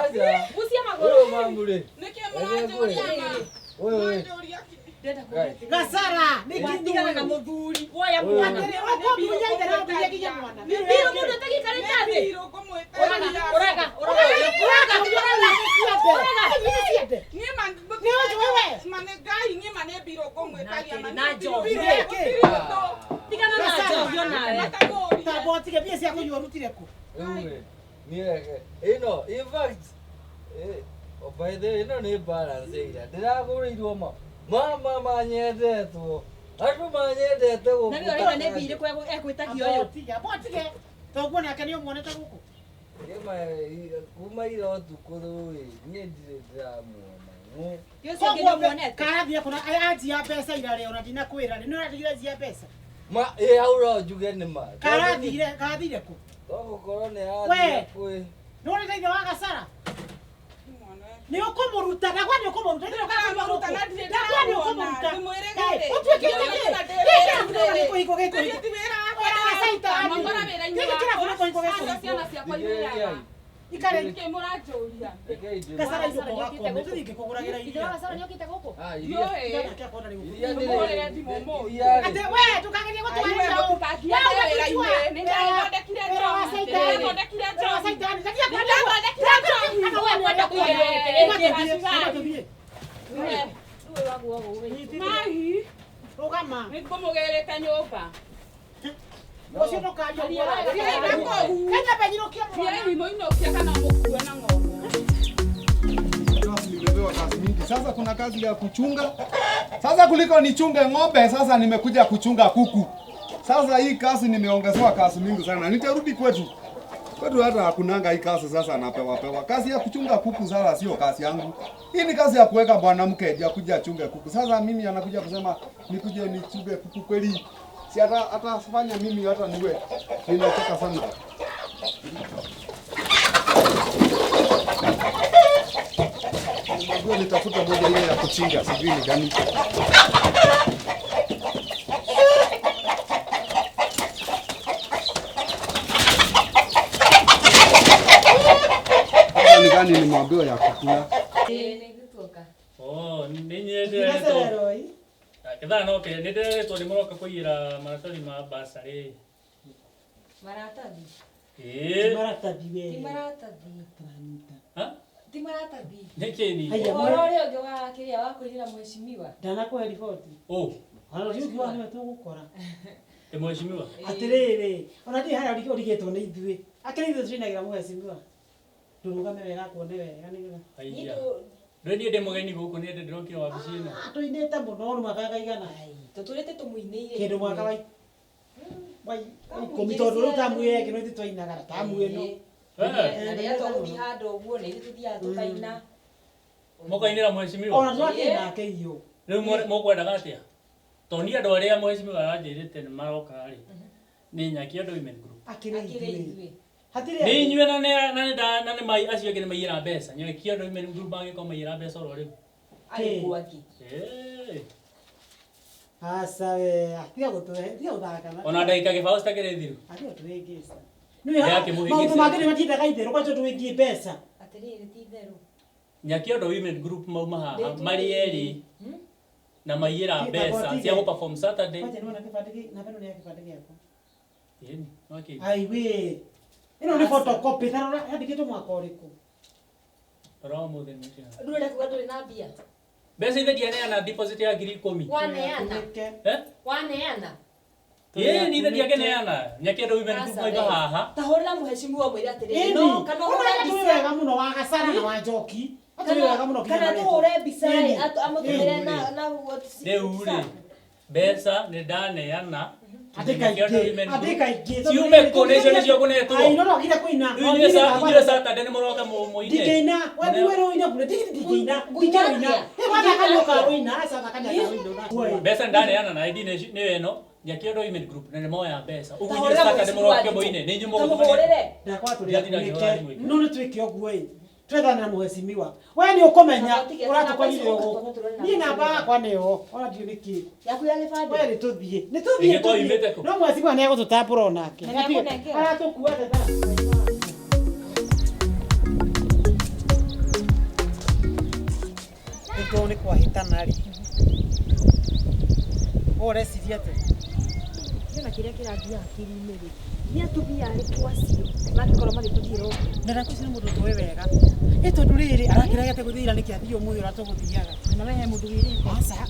Gucia magũrũ. Ũyũ mamu rĩ. Nĩkĩ mũranjũria ma? Ũyũ rĩ. Gacara. Nĩkĩ Tigana na mũthuri. Woya mwana. Atĩrĩ, ũkũmbunya ithe na ũmbunya nginya mwana. Mbirũ mũndũ ũtagikarĩte thĩ. Ũraga, ũraga, ũraga, Ũraga, ũraga. ũraga. Niĩ ma Nĩ ũyũ wewe. ma nĩ Ngai niĩ ma nĩ mbirũ ngũmwĩtagia ma. Na njohi. Tigana na njohi onawe. Tamba ũtige mbia cia kũnyua ũrutire kũ? Rĩu rĩ, niĩ reke. Ĩno, in fact, by the way, ĩno nĩ balance ira. Ndĩragũrĩirwo ma. Mama manyendetwo. Andũ manyendete gũkũ. Na nĩ ũraigua nĩ mbirũ ekwĩtagia ũyũ. Amba ũtige. Toguo nake nĩ ũmuonete gũkũ. Kuma ira ũtukũ rĩ, niĩ ndirĩ ndĩramuona. Koguo karathiĩ kũna anjia mbeca ira rĩ ona ndinakwĩra rĩ nĩ ũratigire anjia mbeca. Ma, ĩ hau no njuge nĩ ma. Karathire kũ? Togũkorwo nĩ We. arathiĩ kwĩ. Nĩ wonete ithe wa Gacara? Nĩ ũkũmũruta ndakwa nĩ ũkũmũruta nĩ ũkũmũruta ndakwa nĩ ũkũmũruta. Ũtuĩkĩte kĩ? Gĩkĩ kĩrabu nĩ kũhingwo gĩkũhingwo. Gĩkĩ kĩrabu nĩ Acio ciana ciakwa irĩaga. Ikare Nĩkĩ mũranjũria? Gasara indo ũgakome tũthiĩ ngĩkũgũragĩra Ithe iria. wa Gasara nĩokĩte gũkũ? Ah, iria. Ndiũĩ. Iria nĩ Mũhũrĩre thimũ ũmũthĩ. Iria rĩ. Atĩ we ndũkagerie gũtwarĩria Aiwe, mũtikangiende wĩra-inĩ. Nĩndathondekire njohi. Nĩndathondekire njohi. Nĩndathondekire njohi. Kana we kwenda Tũthiĩ. Mai, Rũgama. nĩngũmũgĩrĩte nyũmba. Ũcio ndũkaria ũguo. Thiĩi na kũu. Kenya benyirũkia mwana. Thiĩi mũinũkie kana mũkue na ng'ombe. Nimepewa kazi mingi. Sasa kuna kazi ya kuchunga. Sasa kuliko nichunge ng'ombe, sasa nimekuja kuchunga kuku. Sasa hii kazi nimeongezewa kazi mingi sana. Nitarudi kwetu. Kwetu hata hakunanga hii kazi sasa napewa pewa. Kazi ya kuchunga kuku sasa sio kazi yangu. Hii ni kazi ya kuweka mwanamke ya kuja achunge kuku. Sasa mimi anakuja kusema nikuje nichunge kuku kweli. Si hata hata fanya mimi hata niwe. Ninachoka sana. Nimejua nitafuta moja ile ya kuchinja, sijui ni gani. Sasa ni gani nimwambiwa ya kukula? Oh, nĩ nyendete. Kithaa no kĩ nĩ ndĩreretwo nĩ mũroka kũiyĩra maratathi ma basarĩ. Maratathi. Ĩĩ. Maratathi we. Ti maratathi. Ha? Ti maratathi. Nĩ kĩ ni? Haiya, Ũhoro ũrĩa ũngĩ wa kĩrĩa wa kũinĩra mheshimiwa. Ndanakũhe riboti. Oh, Ona ũcio ũkiuga nĩwe tũgũkora. Ĩ mheshimiwa. Atĩrĩrĩ, ona ndiĩ harĩa ũrigĩtwo nĩ ithuĩ. Akĩrĩ ithuĩ tũinagĩra mheshimiwa. Ndũrũgame wega akuone wega nĩgetha. Haiya. Rĩu niĩ ndĩ mũgeni gũkũ nĩ ndĩrokire wabici ĩno. Ah, tũinĩte mũno nĩ mwaka kaigana. Tũtũrĩte tũmũinĩire. Kĩndũ mwaka wa wa ikũmi tondũ rĩu tamu ĩyo ĩngĩ no ithuĩ twainaga na tamu ĩno. Na rĩrĩa tũgũthiĩ handũ ũguo nĩ ithuĩ tũthiaga tũkaina. Mũkainĩra mheshimiwa. Ona tũrakĩnake iyo. Rĩu mũkwendaga atĩa? Tondũ niĩ andũ arĩa mheshimiwa aranjĩrĩte nĩ maroka rĩ. Nĩ Nyakĩondo Women Group. Akĩrĩ Akĩrĩ ithuĩ. ithuĩ. Hatirĩ Nĩ inyuĩ na nĩ na nĩ nda- na nĩ mai acio angĩ nĩ maiyĩra mbeca. Nyakĩondo Women Group mangĩkorwo maiyĩra mbeca oro rĩu. Arĩ gwaki. Ĩĩ. Aca we, tiga gũtũhe, tiga gũthaka na. Ona ndagĩka gĩbaũ citakĩrĩ thiru. Atiga tũhĩngĩca. Ndĩrakĩmũhĩngĩca. Maũndũ mangĩ nĩ matindaga itherũ kwanja tũwĩngie mbeca. Atĩrĩrĩ ti itherũ. Nyakĩondo Women Group mauma haha Ndĩtũrĩte. marĩ erĩ na maiyĩra Kĩ- mbeca taboti cia ge- gũ perform Saturday. Kwanja nĩwona kĩbandĩ gĩ- namba ĩno nĩ ya kĩbandĩ gĩakwa. Ĩni, no kĩ. Ai we. Ĩno nĩ photocopy ta rora yandĩkĩtwo mwaka ũrĩkũ. Rora ũmũthĩ nĩ mũigana. Ndũrenda kuga ndũrĩ na mbia. Mbeca ithe ndianeana deposit ya 10,000. Waneana. Eh? Waneana. Ĩĩ ni ithe ndiakĩneana. Nyakĩondo Women Group Aca maima we. haha. Ta hũrĩra mheshimiwa mwĩre atĩrĩrĩ. Ĩni. No kana Ona ũhũre tũĩ mbica. wega mũno wa Gasara na wa Njoki. Atũĩ wega mũno nginya Kana marĩtwa. tũhũre mbica rĩ Ĩni. amũtũmĩre na WhatsApp. Rĩu rĩ mbeca nĩ ndaneana. Andĩka Nyakĩondo ingĩ, Women Group. andĩka ingĩ. Ciume kũ nĩcio nĩcio ngũnetwo. Ai no no nginya kũina. Rĩu inyuĩ Saturday nĩ mũroka mũine. Ndingĩina, we we rũina bure, ndingĩina, ndingĩina. Ĩ wathaka nĩ ũkaũina, aca thaka nĩ akaũina. Mbeca nĩ ndaneana na ID nĩyo ĩno. Nyakĩondo Women Group na nĩ moya mbeca. Ũguo Ta inyuĩ hũrĩra Saturday mheshimiwa mũroke thimũ. mũine. Nĩ inyuĩ Ta mũgũtũmanĩra. mũhũrĩre. Ndakwa tũrĩ Ndiatinda ngĩhũra akunĩke. thimũ ingĩ. No nĩ twĩke ũguo ĩ. Twethane na mheshimiwa. We nĩ ũkũmenya ũratũkorire gũkũ. Niĩ namba yakwa nĩyo, ona ndiũ nĩkĩ. Yaku ya gĩbandĩ. We nĩ tũthiĩ. Nĩ tũthiĩ Ingĩkorwo yumĩte tũthiĩ. kũ? No mheshimiwa nĩ egũtũtambũra onake. Na nĩekũnengera. Aratũkua tata. Nĩtũ nĩ kwahĩtana rĩ. Ũũ ũreciria atĩa? Niona kĩrĩa kĩrangia hakiri-inĩ rĩ nĩ atumia arĩkũ acio mangĩkorwo magĩtũthiĩra ũguo Na ndakwĩciria nĩ mũndũ tũĩ wega. Ĩ tondũ rĩrĩ arakĩraga atĩ gũthiĩ ira nĩkĩ athiĩ ũmũthĩ ũrĩa tũgũthiaga. Kana we he mũndũ wĩrĩte? Aca.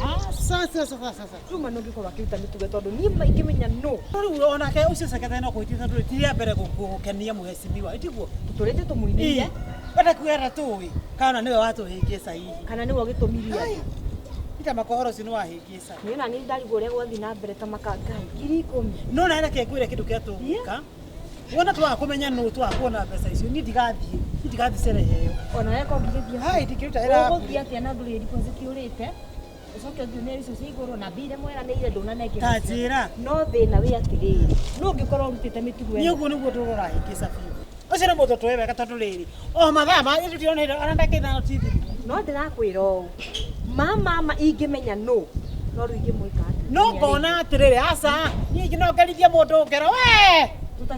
Aca, aca, aca, aca, aca. Rĩu ma nũngĩkorwo akĩruta mĩtugo tondũ niĩ ma ingĩmenya nũ. Rĩu onake ũcio cekete no kũhĩtia tondũ ti rĩa mbere gũkenia mheshimiwa, ĩtiguo? Tũtũrĩte tũmũinĩire. Wenda kuga ndatũĩ kana nĩwe watũhĩngĩca hihi. Kana nĩwe ũgĩtũmirie andũ. Ita maka ũhoro ũcio nĩ wahĩngĩca. Niĩ ona niĩ ndarigwo ũrĩa gwathiĩ na mbere ta maka Ngai 10,000. No na reke ngwĩre kĩndũ kĩrĩa tũgwĩka. Wona twaga kũmenya nũ twaga kuona mbeca icio niĩ ndigathiĩ, niĩ ndigathiĩ cerehe ĩyo. Ona we korwo ndingĩthiĩ. Hai ndingĩruta wĩra waku. Ũgũthiĩ atĩa na ndũrĩ deposit ũrĩte? Ũcoke ũthiĩ ũneo icio cia igũrũ na mbia iria mweranĩire ndũnanengera. Ta njĩra. No thĩna wĩ atĩrĩrĩ, nũ ũngĩkorwo ũrutĩte mĩtugo Niĩ ĩno? ũguo nĩguo ndũrorahĩngĩca biũ. Ũcio nĩ mũndũ tũĩ wega tondũ rĩrĩ, o mathaa ma tũtironire ona ndagĩka ithano ti thiru. No ndĩrakwĩra ũũ, ma mama ingĩmenya nũ, no rĩu ingĩmwĩka atĩa? No ngona atĩrĩrĩ, aca, niĩ no ngerithie mũndũ ngero, we!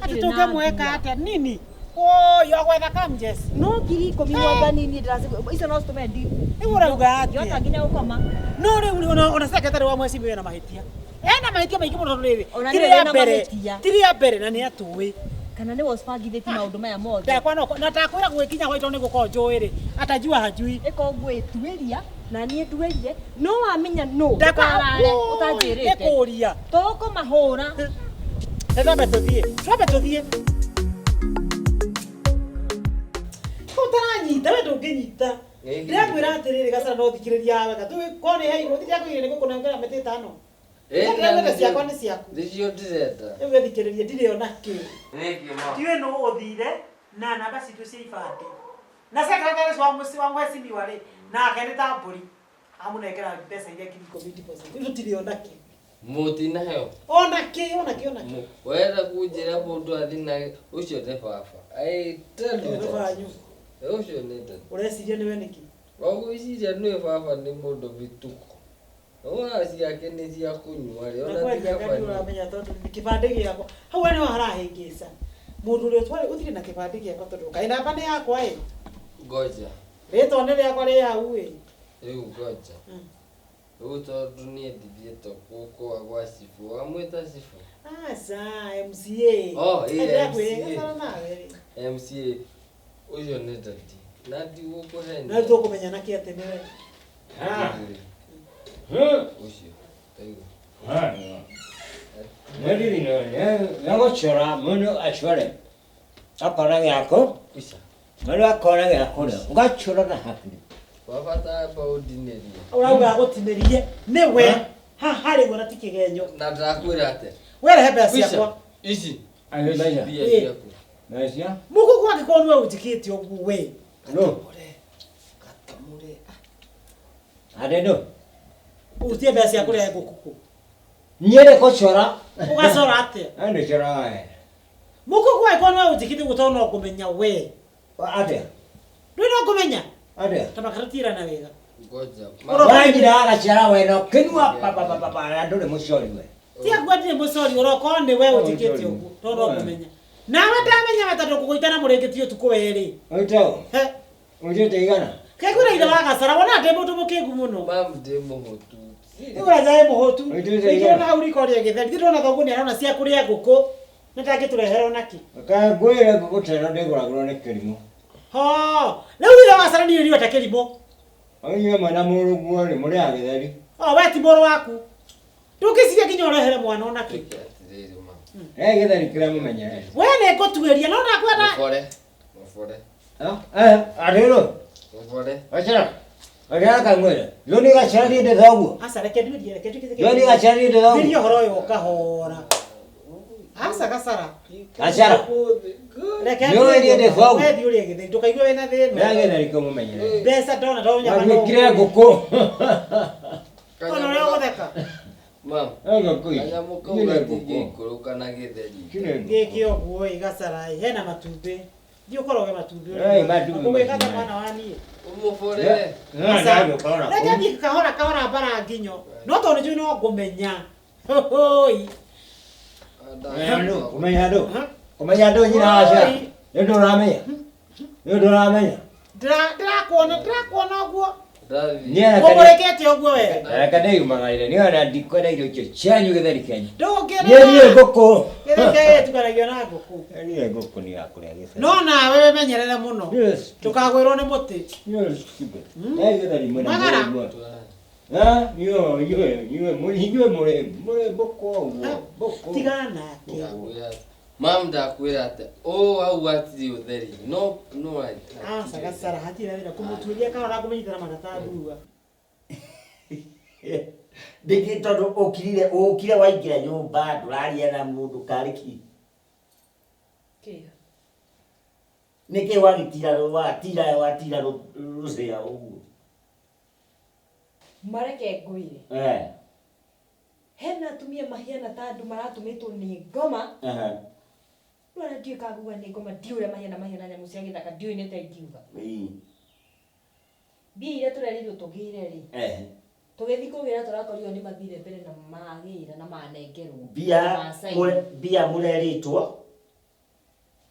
Matikĩrĩ na Tũngĩmwĩka atĩa nini? Ũyũ agwetha kamjes. No 10,000 mwathani niĩ ndĩraci icio no citũme ndi. Rĩu ũrauga atĩa? Ndiota nginya gũkoma. No rĩu ona secretary wa mwecimi wĩna mahĩtia. Ena mahĩtia maingĩ mũno tondũ rĩrĩ. Ona Ti nĩwe rĩa wĩna mbere. mahĩtia. Ti rĩa mbere na nĩ atũĩ. Kana nĩwe ũbangithĩtie maũndũ maya mothe. Ndakwa no na takwĩra gwĩkinya gwaitũ nĩ gũkorwo njũĩ rĩ. Atajua hajui. Ĩko ngwĩtuĩria na niĩ nduĩrie no wamenya no Ndakwa ndũkarare ũtanjĩrĩte. Nĩkũria. Tũkũmahũra. Twambe tũthiĩ. Twambe tũthiĩ. Ũtaranyita we ndũngĩnyita. Ndĩrakwĩra atĩrĩrĩ Gacara no thikĩrĩria wega. Korwo nĩ heirwo ndirakwĩrire nĩ gũkũnengera mĩtĩ ĩtano. Ndĩrakwĩra ciakwa nĩ ciaku. Nĩcio ndĩrenda. Rĩu gĩthikĩrĩrie ndirĩ ona kĩ. Nĩkĩ ma? Ndiũĩ nũ ũthire na namba citũ cia ibandĩ. Na secretary wa mũciĩ wa mwecimiwa rĩ nake nĩ ta mbũri. Amũnengera mbeca iria 10,000 deposit. Rĩu tũtirĩ ona kĩ. Mũtinaheo. Ona kĩ ona kĩ ona kĩ. Wenda kũnjĩra mũndũ athi na ũcio nĩ baba. I tell you Nĩ that. wanyu. Ũcio nĩ tata. Ũreciria nĩwe nĩkĩ? Wagwĩciria nĩwe baba nĩ mũndũ mĩtuko. Ona ciake nĩ cia kũnyua rĩ, ona Nakwendia ti ngari kaba ũramenya tondũ nĩ kĩbandĩ gĩakwa. Hau we nĩho harahĩngĩca. Mũndũ ũrĩa ũtwarĩ ũthire na kĩbandĩ gĩakwa tondũ kaĩ namba nĩ yakwa ĩ. Ngoja. Rĩtwa nĩ rĩakwa rĩ hau ĩ. Rĩu ngoja. Rĩu tondũ niĩ ndithiĩte gũkũ gwa cibũ. Wamwĩta cibũ? Aca MCA. Oh, ĩ, Ndĩrakwĩra MCA. Gacara nawe rĩ. MCA. Ũcio nĩ dadi. Na ndigũkũhenia. Na tũkũmenya nakĩ atĩ nĩwe. Ũcio. Taigua. Nĩgũcora mũndũ acore akona gĩakũ mũndũ akona gĩa kũrĩa ũgacora na hakiri. Baba tamba ũndinĩrie. Ũrauga agũtinĩrie nĩwe. Haha rĩu ona ti kĩgenyo. Na ndakwĩra atĩa? Werehe mbeca ciakwa. Ici. Mbeca. Mbia ciaku. Mbeca? Mũkũkũ angĩkorwo nĩwe ũnjĩkĩte ũguo we. No. Atĩ ndũ? Ũrutie mbeca cia kũrehe ngũkũ kũ. Niĩ nĩ gũcora. Ũgacora atĩa? Ndĩcoraga we. Mũkũkũ angĩkorwo nĩwe ũnjĩkĩte ũguo tondũ no ngũmenya we. Atĩa? Ndũĩ no ngũmenya? Atĩa? Ta makarũtirana wega. Ngoja. Wanyina agaciara we no kĩnua papapapa na ndũrĩ mũcori we. Ti akua ndirĩ mũcori ũrokorwo nĩ we ũnjĩkĩte ũguo tondũ no ngũmenya. Nawe ndamenya we tondũ ngũgũita na mũrĩngĩti ũtukũ werĩ. Ũitagwo? Ũitĩte igana? Kegwĩra ithe wa Gacara wona ndĩ mũndũ mũkĩgu mũno. Mam ndĩ mũhũtu. Rĩu ũraja ĩ mũhũtu. Ũitĩte Ningĩ igana? ona hau riko rĩa gĩtheri. Ndĩrona thoguo nĩ arona cia kũrĩa ngũkũ. Na ndangĩtũrehera ona kĩ. Kaĩ ngwĩre ngũkũ ta ĩno ndĩgũragũrwo nĩ kĩrimũ. Ho, rĩu ithe wa Gacara niĩ niĩ ta kĩrimũ. Inyuĩ mwena mũrũguo rĩ mũrĩaga gĩtheri. O we ti mũrũ waku. Ndũngĩciria nginya ũrehere mwana ona kĩ. Atĩrĩrĩ ma. Rehe gĩtheri kĩrĩa mũmenyerete. We nĩ ngũtuĩria no ndakwenda. Mũbore. Mũbore. Atĩrĩ. Mũbore. Gacara. Gacara kangwĩre. Ndũni Gacara niĩ ndĩ thoguo. Aca reke nduĩrie reke nduĩrie. Ndũni Gacara niĩ ndĩ thoguo. Nduĩrie ũhoro ũyũ ũkahora. Aca Gacara. Gacara. Reke Nĩũĩ niĩ ndĩ thoguo. We thiĩ ũrĩe gĩtheri ndũkaigue wĩna thĩna. Rehe gĩtheri kĩu mũmenyerete. Mbeca ndona tondũ nyama no. Watuĩkire ngũkũ. Ona ũrĩa ũgũtheka. Mam. Ngũkũ ici. Kanyamũ kau Ici nĩ gatingĩikũrũka na gĩtheri. Gĩkĩ ũguo ĩ Gacara ĩ hena matumbĩ. Thiĩ ũkoroge matumbĩ Ĩ, matumbĩ Ngũgwĩka ta matumbĩ. mwana wa niĩ. Ũmũborere. Reke thiĩ kahora kahora mbara nginyo. No tondũ nĩnjũĩ no ngũmenya. Hũhũi. Kũmenya andũ. Kũmenya andũ nyina wa ciana. Nĩ ũndũ ũramenya. Nĩ ũndũ ũramenya. Ndĩrakuona ndĩrakuona ũguo. Niĩ Ũmũrekete ũguo we. reke ndĩyumagarĩre niĩ ona ndikwenda irio icio cianyu gĩtheri kĩanyu. Ndũngĩrĩa. Niĩ niĩ ngũkũ. Gĩtheri kĩa gĩtukanagio na ngũkũ. Niĩ ngũkũ nĩ ya kũrĩa gĩtheri. No nawe wĩmenyerere mũno. Ndũkagwĩrwo nĩ mũtĩ. Rehe gĩtheri mwena Magara. mũrĩ. Inyuĩ mũrĩ mbũkũ ũguo. Mbũkũ. Tigana nake. Mam ndakwĩra atĩa? Ũũ hau hatirĩ ũtheri. No no Aca Gacara hatirĩ na thĩna kũmũtuĩria kahora kũmũnyitĩra mata ta ndurua. Ndĩkĩ tondũ ũkirire ũkire waingĩra nyũmba ndũraria na mũndũ karĩ kĩ? Nĩkĩ wagĩtira watira watira rũcĩa ũguo? Mareke ngwĩre. Eh. Hena atumia mahiana ta andũ maratũmĩtwo nĩ ngoma. Rĩu ona ndiũĩ kana nguga nĩ ngoma ndiũĩ ũrĩa mahiana mahiana nyamũ cia gĩthaka ndiũĩ nĩ ta ingiuga. Mbia iria tũrerirwo tũgĩre rĩ. Tũgĩthiĩ kũgĩra tũrakorirwo nĩ mathire mbere na magĩra na manengerwo. Mbia mbia mũrerĩtwo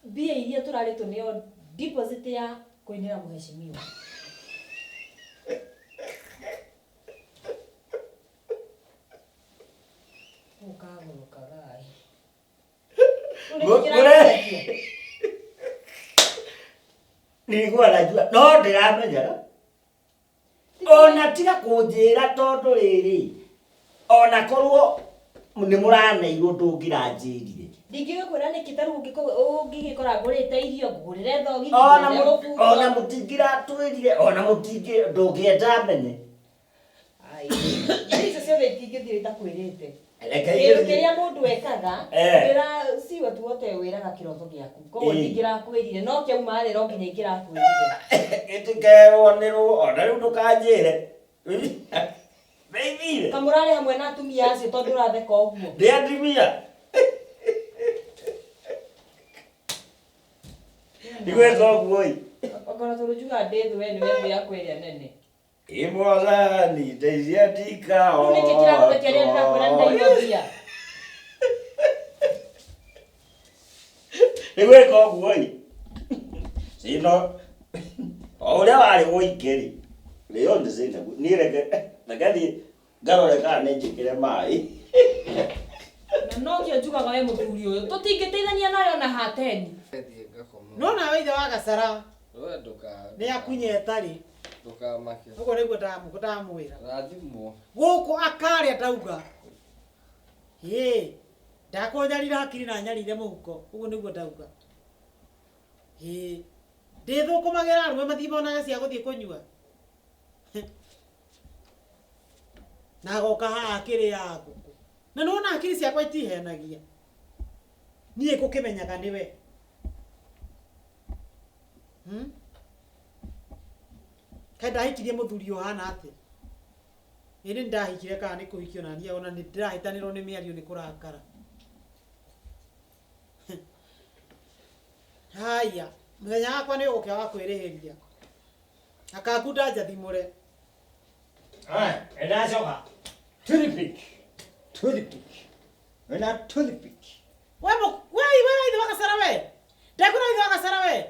Mbia iria tũrarĩtwo nĩyo deposit ya kũinĩra mũheshimiwa. Ũkagũrũka gai. Nilikuwa najua no ndiramenya ona tiga kunjira tondu riri ona korwo ni muraneirwo ndungiranjirire ndingĩgĩkwĩra nĩkĩ ta rĩu ũngĩgĩkora ngũrĩte irio ngũgũrĩre thogithi ona mũtingiratwĩrire ona mũtingĩ ndũngĩenda menye icio ciothe itingĩthiĩ itakwĩrĩte kĩndũ kĩrĩa mũndũ ekaga wĩra si watu wote wĩraga kĩroto gĩaku koguo ndingĩrakwĩrire no kĩauma rĩ no nginya ingĩrakwĩrire gĩtikerwo nĩrwo ona rĩu ndũkanjĩre Baby kamũrarĩ hamwe na atumia acio tondũ ũratheka ũguo ndĩ atumia ndigwĩka ũguo ĩ okorwo tũrũnjuga ndĩ thũ we nĩwe thũ yakwa ĩrĩa nene ĩ mwathani ndeithia ndikahotwo rĩu nĩkĩ kĩragũthekia rĩrĩa ndĩrakwĩra nĩndaiywo mbia ndigwĩka ũguo ĩ cino o ũrĩa warĩ wũike rĩ rĩo ndĩcina niĩ reke thiĩ ngarore kana nĩ njĩkĩre maĩ na no kĩo njugaga we mũthuri ũyũ tũtingĩteithania nawe ona hateni no nawe ithe wa Gacara nĩ akunye ĩtarĩ ndukamake ũguo nĩguo ndamwĩra rathimwo gũkũ akarĩa ndauga ĩ ndakũnyarira hakiri na nyarire mũhuko ũguo nĩguo ndauga ĩ ndĩthũkũmagĩra arũme mathiĩ monaga cia gũthiĩ kũnyua na agoka haha akĩrĩaga ngũkũ na nĩwona hakiri ciakwa itihenagia niĩ ngũkĩmenyaga nĩwe kaĩ ndahikirie mũthuri ũhana atĩa ĩ nĩ ndahikire kana nĩ kũhikio na niĩ ona nĩ ndĩrahĩtanĩrwo nĩ mĩario nĩ kũrakara haya mũthenya wakwa nĩ ũgũkĩa wa kwĩrĩhĩria akangunda njathimũre Ndacoka toothpick toothpick wena toothpick we we we ithe wa Gacara we ndakwĩra ithe wa Gacara we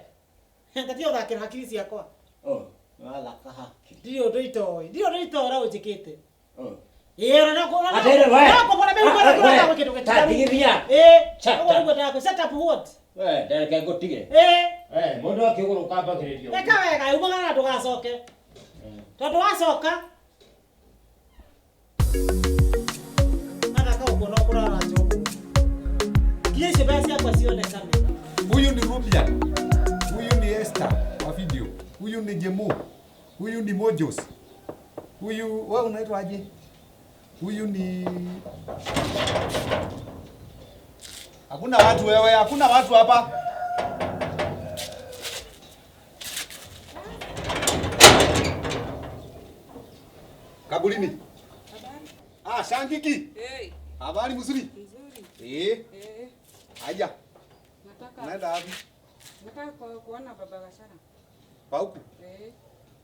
ndatige gũthakĩra hakiri ciakwa oh wathaka hakiri ndirĩ ũndũ itoĩ ndirĩ ũndũ itoĩ ũrĩa ũnjĩkĩte ĩ ona no Atĩrĩ we kũbora mĩhuko na kũrĩa kĩndũ gĩtigaru tigithia ĩ ũguo nĩguo ndakũ set up what we ndereke ngũtige ĩ mũndũ akĩgũrũka ambagĩrĩrio ĩka wega umagara na ndũgacoke tondũ wacoka athaka ũguo no kũrara nja ũguo nginya icio mbeca ciakwa cionekane Huyu ni Rubian, huyu ni Esther wa video, huyu ni Jemu, huyu ni Mojos, huyu wewe unaitwa aje? Huyu ni hakuna watu wewe, hakuna watu hapa. Kabulini. Ah, Shangiki. Hey. Habari mzuri? Nzuri. Eh. Eh. Haya. Nataka Naenda wapi? Nataka kuona baba Gachara. Pauku. Eh.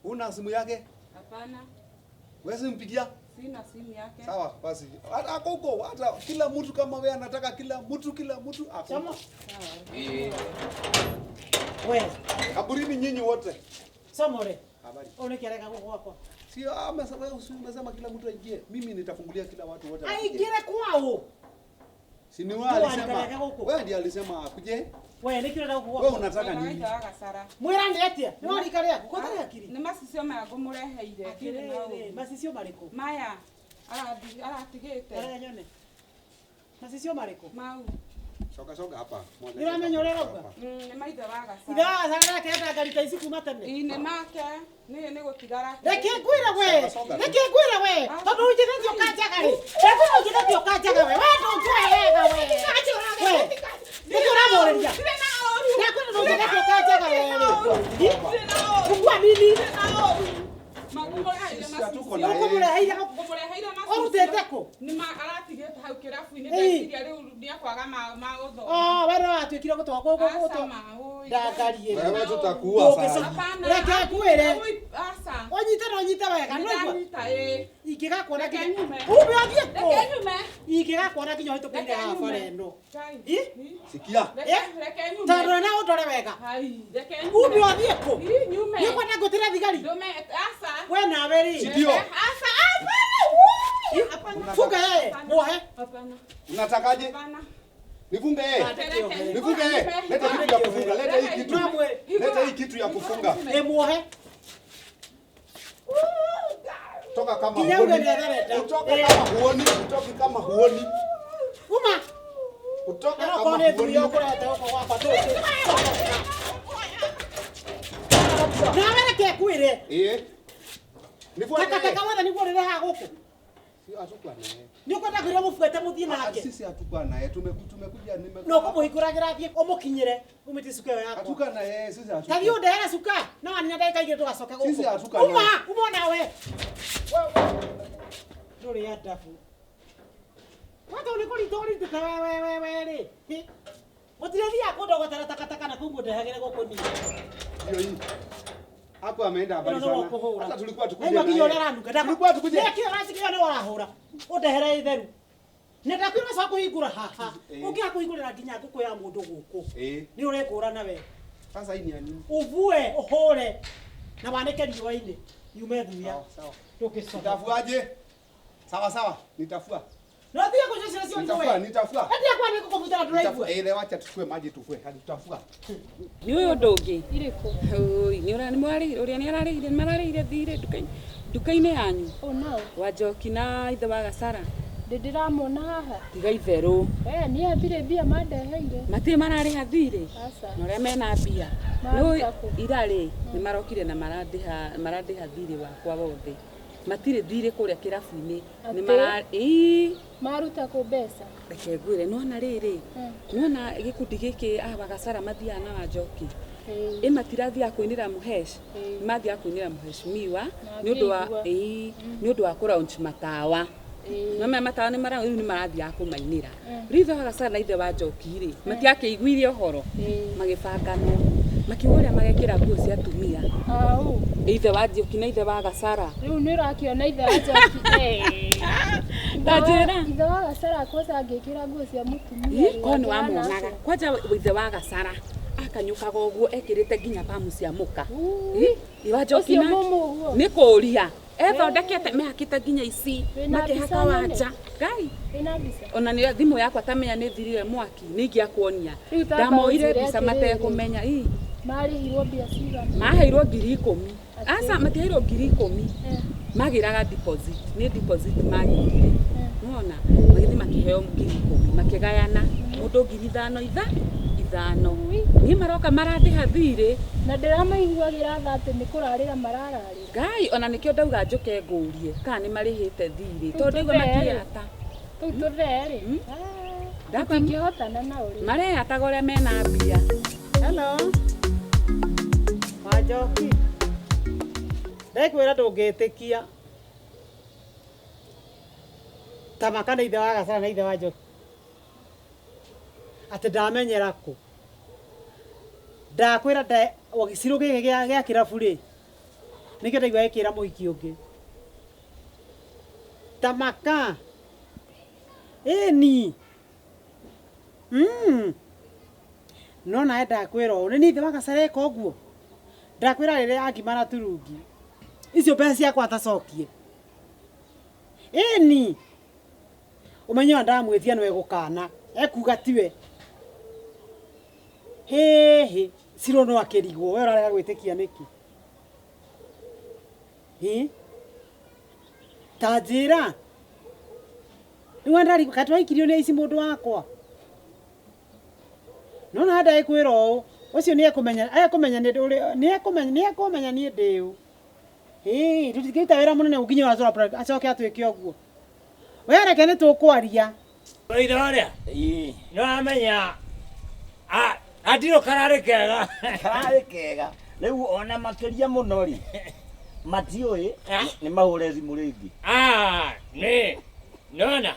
Una simu yake? Hapana. Wewe simpigia? Sina simu yake. Sawa, basi. Hata huko, hata kila mtu kama wewe anataka kila mtu ako. Sawa. Eh. Wewe. Kaburini nyinyi wote. Somore. Habari. Unekereka huko kwako. Sio ama wewe umesema kila mtu aingie. Mimi nitafungulia kila watu wote. Aingire kwao. Si ni wewe alisema. Wewe ndiye alisema akuje. Wewe niki unataka kuwa. Wewe unataka nini? Mwira ndi atia? Ni warika rĩaku ko hakiri. Ni macicio maya ngũmũreheire. Atĩrĩrĩ, macicio marĩkũ? Maya aratigĩte. Arĩa nyone. Macicio marĩkũ? Mau. Soka soka hapa. Nĩ ũramenya ũrĩa ũrauga? Nĩ maithe wa Gachara. Ithe wa Gachara nake enda ngari ta ici kuma tene. Ĩ nĩ make. Nĩ gũtigara. Reke ngwĩre we. Reke ngwĩre we. Tondũ ũnjĩthĩtie ũkanjaga rĩ. Ndakwĩra ũnjĩthĩtie ũkanjaga we. We ndũnjũĩ wega we. We. Nĩkĩ ũramũrĩria? Ndakwĩra ndũnjĩthĩtie ũkanjaga we rĩ. Kukua nini? Ũkũmũreheire Ũrutĩte kũ? Nĩ ma aratigĩte hau kĩrabu-inĩ ndeciria rĩu nĩakwaga kwaga ma gũthoma. Oh, we no watuĩkire gũtwa gũkũ Aca gũtwa. ma, ũi. Ndangariĩ. Wewe tutakuua sana. Hapana. Reke ngwĩre. Ũi, aca. Ũnyite na ũnyite wega. Nĩ Nĩwaigua? ndanyita, ĩĩ. Ingĩgakuona Reke nginya. nyume. Ume ũthiĩ kũ? Reke nyume. Ingĩgakuona nginya ũhĩtũkĩire Reke haha nyume. bara ĩno. Ngai. Ĩ? Sikia. Reke reke nyume. Tondũ na ũndore wega. Hai, reke nyume. Ume ũthiĩ kũ? Ĩ, nyume. Nĩ ũkwenda ngwĩtĩre thigari? Ndume, aca. We nawe rĩ. Ndio. Aca, hapana. Ui, hapana. Funga yeye. Muohe. Hapana. Unatakaje? Hapana. Nifunge yeye. Reke Nifunge yeye. Leta kitu ya kufunga. Leta hii kitu. Leta hii kitu ya kufunga. Ĩ muohe. Toka kama Nginya huoni. uge nĩ athareta. Utoke kama huoni. Utoke kama huoni. Uma. Utoke kama Onokorwo nĩ thuri huoni. ũkũrehete gũkũ gwakwa tũtũ. Nawe reke ngwĩre. Eh. Nifuate. Takataka wothe nĩguo ũrĩrehaga gũkũ. Sio hatukuwa na yeye. Nĩ ũkwenda kwĩra mũbuete mũthiĩ nake. Sisi hatukuwa na yeye. Tumekuja nime. Na ũkũmũhingũragĩra thiĩ ũmũkinyĩre ũmĩtie cuka ĩyo yakwa. Hatukuwa na yeye. Sisi hatukuwa. Ta thiĩ ũndehere cuka no wanina ndagĩka igĩrĩ tũgacoke gũkũ. Sisi hatuka Uma, naye. uma nawe. Ndũrĩ adabu. Wata nĩ kũrita ũritĩte we we we we rĩ. Hĩ. Mũtirĩthiaga kũndogotera takataka na kũu mũndehagĩre gũkũ niĩ. Ndio hii. Hapo ameenda mbali Ĩno nĩ sana. gũkũhũra. Hata tulikuwa tukuje. Naigua na nginya ũrĩa yeye. aranunga. Tulikuwa tukuje. Nĩkĩo ũracikia nĩ ũrahũra. Ũndehere itheru. Nĩ ndakwĩra ũcoke kũhingũra haha. Eh. Ũngĩaga kũhingũrĩra nginya ngũkũ ya mũndũ gũkũ. Eh. Nĩ ũrekũrana we. Sasa hii ni ya nini? Ũvue, ũhũre na wanĩke riũa-inĩ yume thuya. Sawa sawa. Ndũngĩcoka. Nitafuaje? Sawa sawa, nitafua. No thiĩ kũnyua ciana cio Nitafua, itũwe. nitafua. Ati akwa nĩ gũkũbutara ndũraigua. Nitafua. Eh, wacha tuchukue maji tufue. Hadi tutafua. Nĩ ũyũ ũndũ ũngĩ. Ĩrĩkũ? Nĩ ũrĩa nĩ ũrĩa nĩ ararĩhire nĩ mararĩhire thirĩ nduka-inĩ nduka-inĩ yanyu. Ũ nao. Wa Njoki na ithe wa Gacara. Ndĩ ndĩramona haha. Tiga itherũ. Eh, niĩ hatirĩ mbia mandeheire. Matirĩ mararĩha thirĩ. Aca. Na ũrĩa mena mbia. Maruta Nĩ kũ? ira rĩ nĩ marokire na marandĩha marandĩha thirĩ wakwa wothe. Matirĩ thirĩ kũrĩa kĩrabu-inĩ. Nĩ Atĩ? mara ĩĩ Maruta kũ mbeca? reke ngwĩre nĩwona rĩrĩ nĩwona gĩkundi gĩkĩ a Wagacara mathiaga na Wanjoki ĩ matirathiaga kũinĩra Mũhesh mathiaga kũinĩra Mũheshimiwa nĩ ũndũ wa ngĩigua. ĩĩ nĩ ũndũ wa kũlaunch matawa no maya matawa nĩ mara rĩu nĩ marathiaga kũmainĩra Mm. rĩu ithe wa Gacara na ithe wa Njoki rĩ matiakĩiguire ũhoro magĩbangana makiuga ũrĩa magekĩra nguo cia atumia Au. ithe wa Njoki na ithe wa Gacara Rĩu nĩ ũrakĩona ithe wa Njoki. Eh. Ndanjĩra. Ithe wa Gacara kwanza angĩkĩra nguo cia mũtumia. Ĩ, korwo nĩ wamuonaga kwanja ithe wa Gacara akanyũkaga ũguo ekĩrĩte nginya pamu cia mũka Ĩ, wa Njoki Ũcio nake mũmũ ũguo. nĩ kũũria ethondekete mehakĩte nginya ici Wĩna makĩhaka mbica nene? wanja ngai Ĩna mbica. ona nĩ thimũ yakwa tamenya nĩ thirire mwaki nĩ ingĩakuonia Rĩu tamba ndamoire ũnjĩre mbica atĩrĩrĩ. matekũmenya ĩ Marĩhirwo mbia cigana? maheirwo 10,000 Atĩ? aca matiheirwo 10,000 Eh. magĩraga deposit nĩ deposit magĩrire nona magĩthiĩ makĩheo 10,000 makĩgayana mũndũ 5,000 itha ithano niĩ maroka marandĩha thirĩ Na ndĩramaiguagĩra tha atĩ nĩ kũrarĩra marararĩra. ngai ona nĩkĩo ndauga njũke ngũrie kana nĩ marĩhĩte thirĩ Rĩu tondũ ndaigua tũthere. makĩyata Tũu tũthere. Ndakwa- Tũtingĩhotana nao rĩ. mareyataga ũrĩa mena mbia Hello. Wanjoki. Ndakwĩra ndũngĩtĩkia. Tamaka nĩ ithe wa Gacara na ithe wa Njoki. Atĩ ndamenyera kũ. Ndakwĩra gĩcirũ gĩkĩ gĩa kĩrabu rĩ. Nĩkĩo ndaigua gĩkĩra mũhiki ũngĩ. Tamaka. Ĩni. No nawe ndakwĩra ũũ nĩ niĩ ithe wa Gacara eka ũguo. Ndakwĩra rĩrĩa angima na turungi. Icio mbeca ciakwa atacokie. Ĩni. Ũmenye ona ndamwĩtia nĩwe gũkana. Ekuga tiwe. Hĩhĩ. Ciro no akĩrigwo. We ũrarega gwĩtĩkia nĩkĩ? Hĩ? Ta njĩra. Rĩu ndarigwo kaĩ twaikirio nĩ aici mũndũ wakwa. No na ndakwĩra ũũ ũcio nĩ ekũmenya ekũmenya nĩ ũrĩ nĩ ekũmenya nĩ ekũmenya niĩ ndĩ ũ. Ĩĩ tũtingĩruta wĩra mũnene ũguo nginya ũracora acoke atuĩke ũguo. We reke nĩ tũkwaria. Ithe ũrĩa nĩ wamenya atirũ kararĩ kega Kararĩ kega. Rĩu ona makĩria mũno rĩ matiũĩ nĩ mahũre thimũ rĩngĩ. Ah, nĩ nona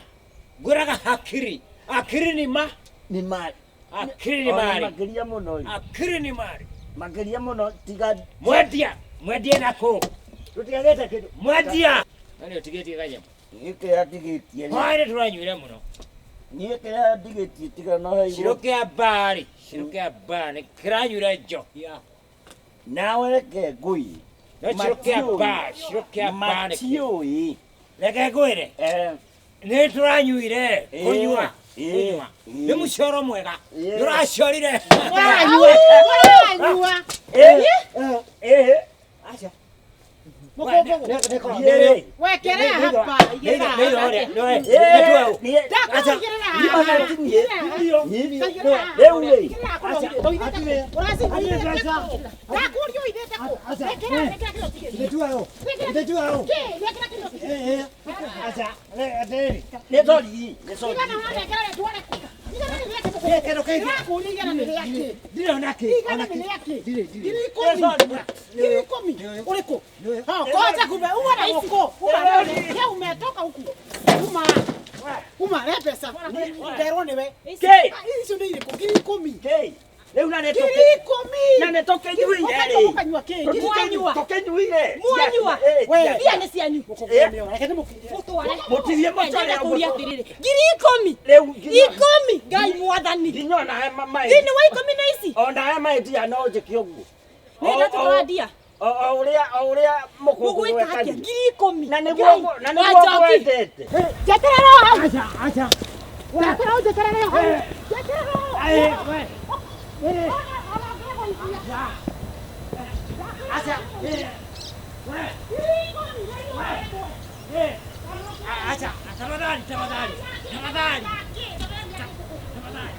ngwĩraga hakiri hakiri ni ma Nĩ marĩ. Akiri nĩ Ona marĩ. Makĩria mũno rĩ. Akiri nĩ marĩ. Makĩria mũno tiga Mwendia, mwendia na kũ? Tũtigagĩte kĩndũ. Mwendia. Na nĩ ũtigĩtie kanyamũ. Niĩ kĩrĩa ndigĩtie rĩ. Hwaĩ tũranyuire mũno. Niĩ kĩrĩa ndigĩtie tiga no heirwo. Cirũ kĩa mbarĩ, cirũ kĩa mbarĩ kĩranyuire njohi ya. Nawe reke ngũi. No cirũ kĩa mbarĩ, cirũ kĩa mbarĩ. Matiũĩ. Reke ngwĩre. Nĩ tũranyuire kũnyua. Kũnyua. Nĩ mũcoro mwega. Nĩ ũracorire. Mũranyua. Mũranyua. Aca. Mũkũngũgũ. Wekelea hapa. Igĩrĩra haha. Ndakũigĩrĩra haha. Rĩu rĩ. Ndakũria ũithĩte kũ? Ĩkĩra, ĩkĩra kĩrĩa ũtigĩtie. Kĩ? Ĩkĩra kĩrĩa ũtigĩtie. Nĩ sorry, nĩ sorry. Igana wanengera rĩtware kũ? Igana nĩ rĩakĩ mũkũngũgũ? Ndĩrakũria igana nĩ rĩakĩ? Igana nĩ rĩakĩ? 10,000. 10,000. Ũrĩkũ? Hao, koja kumbe, uma na gũkũ. Uma na gũkũ. Umetoka huku. Uma. Uma, rehe mbeca. Nderwo nĩwe. Kĩ? Icio nĩ irĩkũ? 10,000. Kĩ? Rĩu na nĩ 10,000. Na nĩ tũkĩnyuire rĩ. Mũkanyua kĩ? Mũnyua. Tũkĩnyuire. Mwanyua. We. Mbia nĩ cianyu. Mũtware. Mũtigie mũtware. Ndĩrenda kũũria atĩrĩrĩ. 10,000. Rĩu 10,000. Ngai mwathani. Nginya ona haya maĩ. Thĩinĩ wa 10 na ici. Ona haya maĩ ndia no njĩke ũguo. Nĩ ndatũrandia. O ũrĩa o ũrĩa mũkũngũgũ Mũgwĩka atĩa? 10,000. Na nĩguo na nĩguo ngwendete. Njeterera o hau. Acha. Njeterera o njeterera o hau. Njeterera o hau. Acha. Acha, tafadhali, tafadhali. Tafadhali. Tafadhali.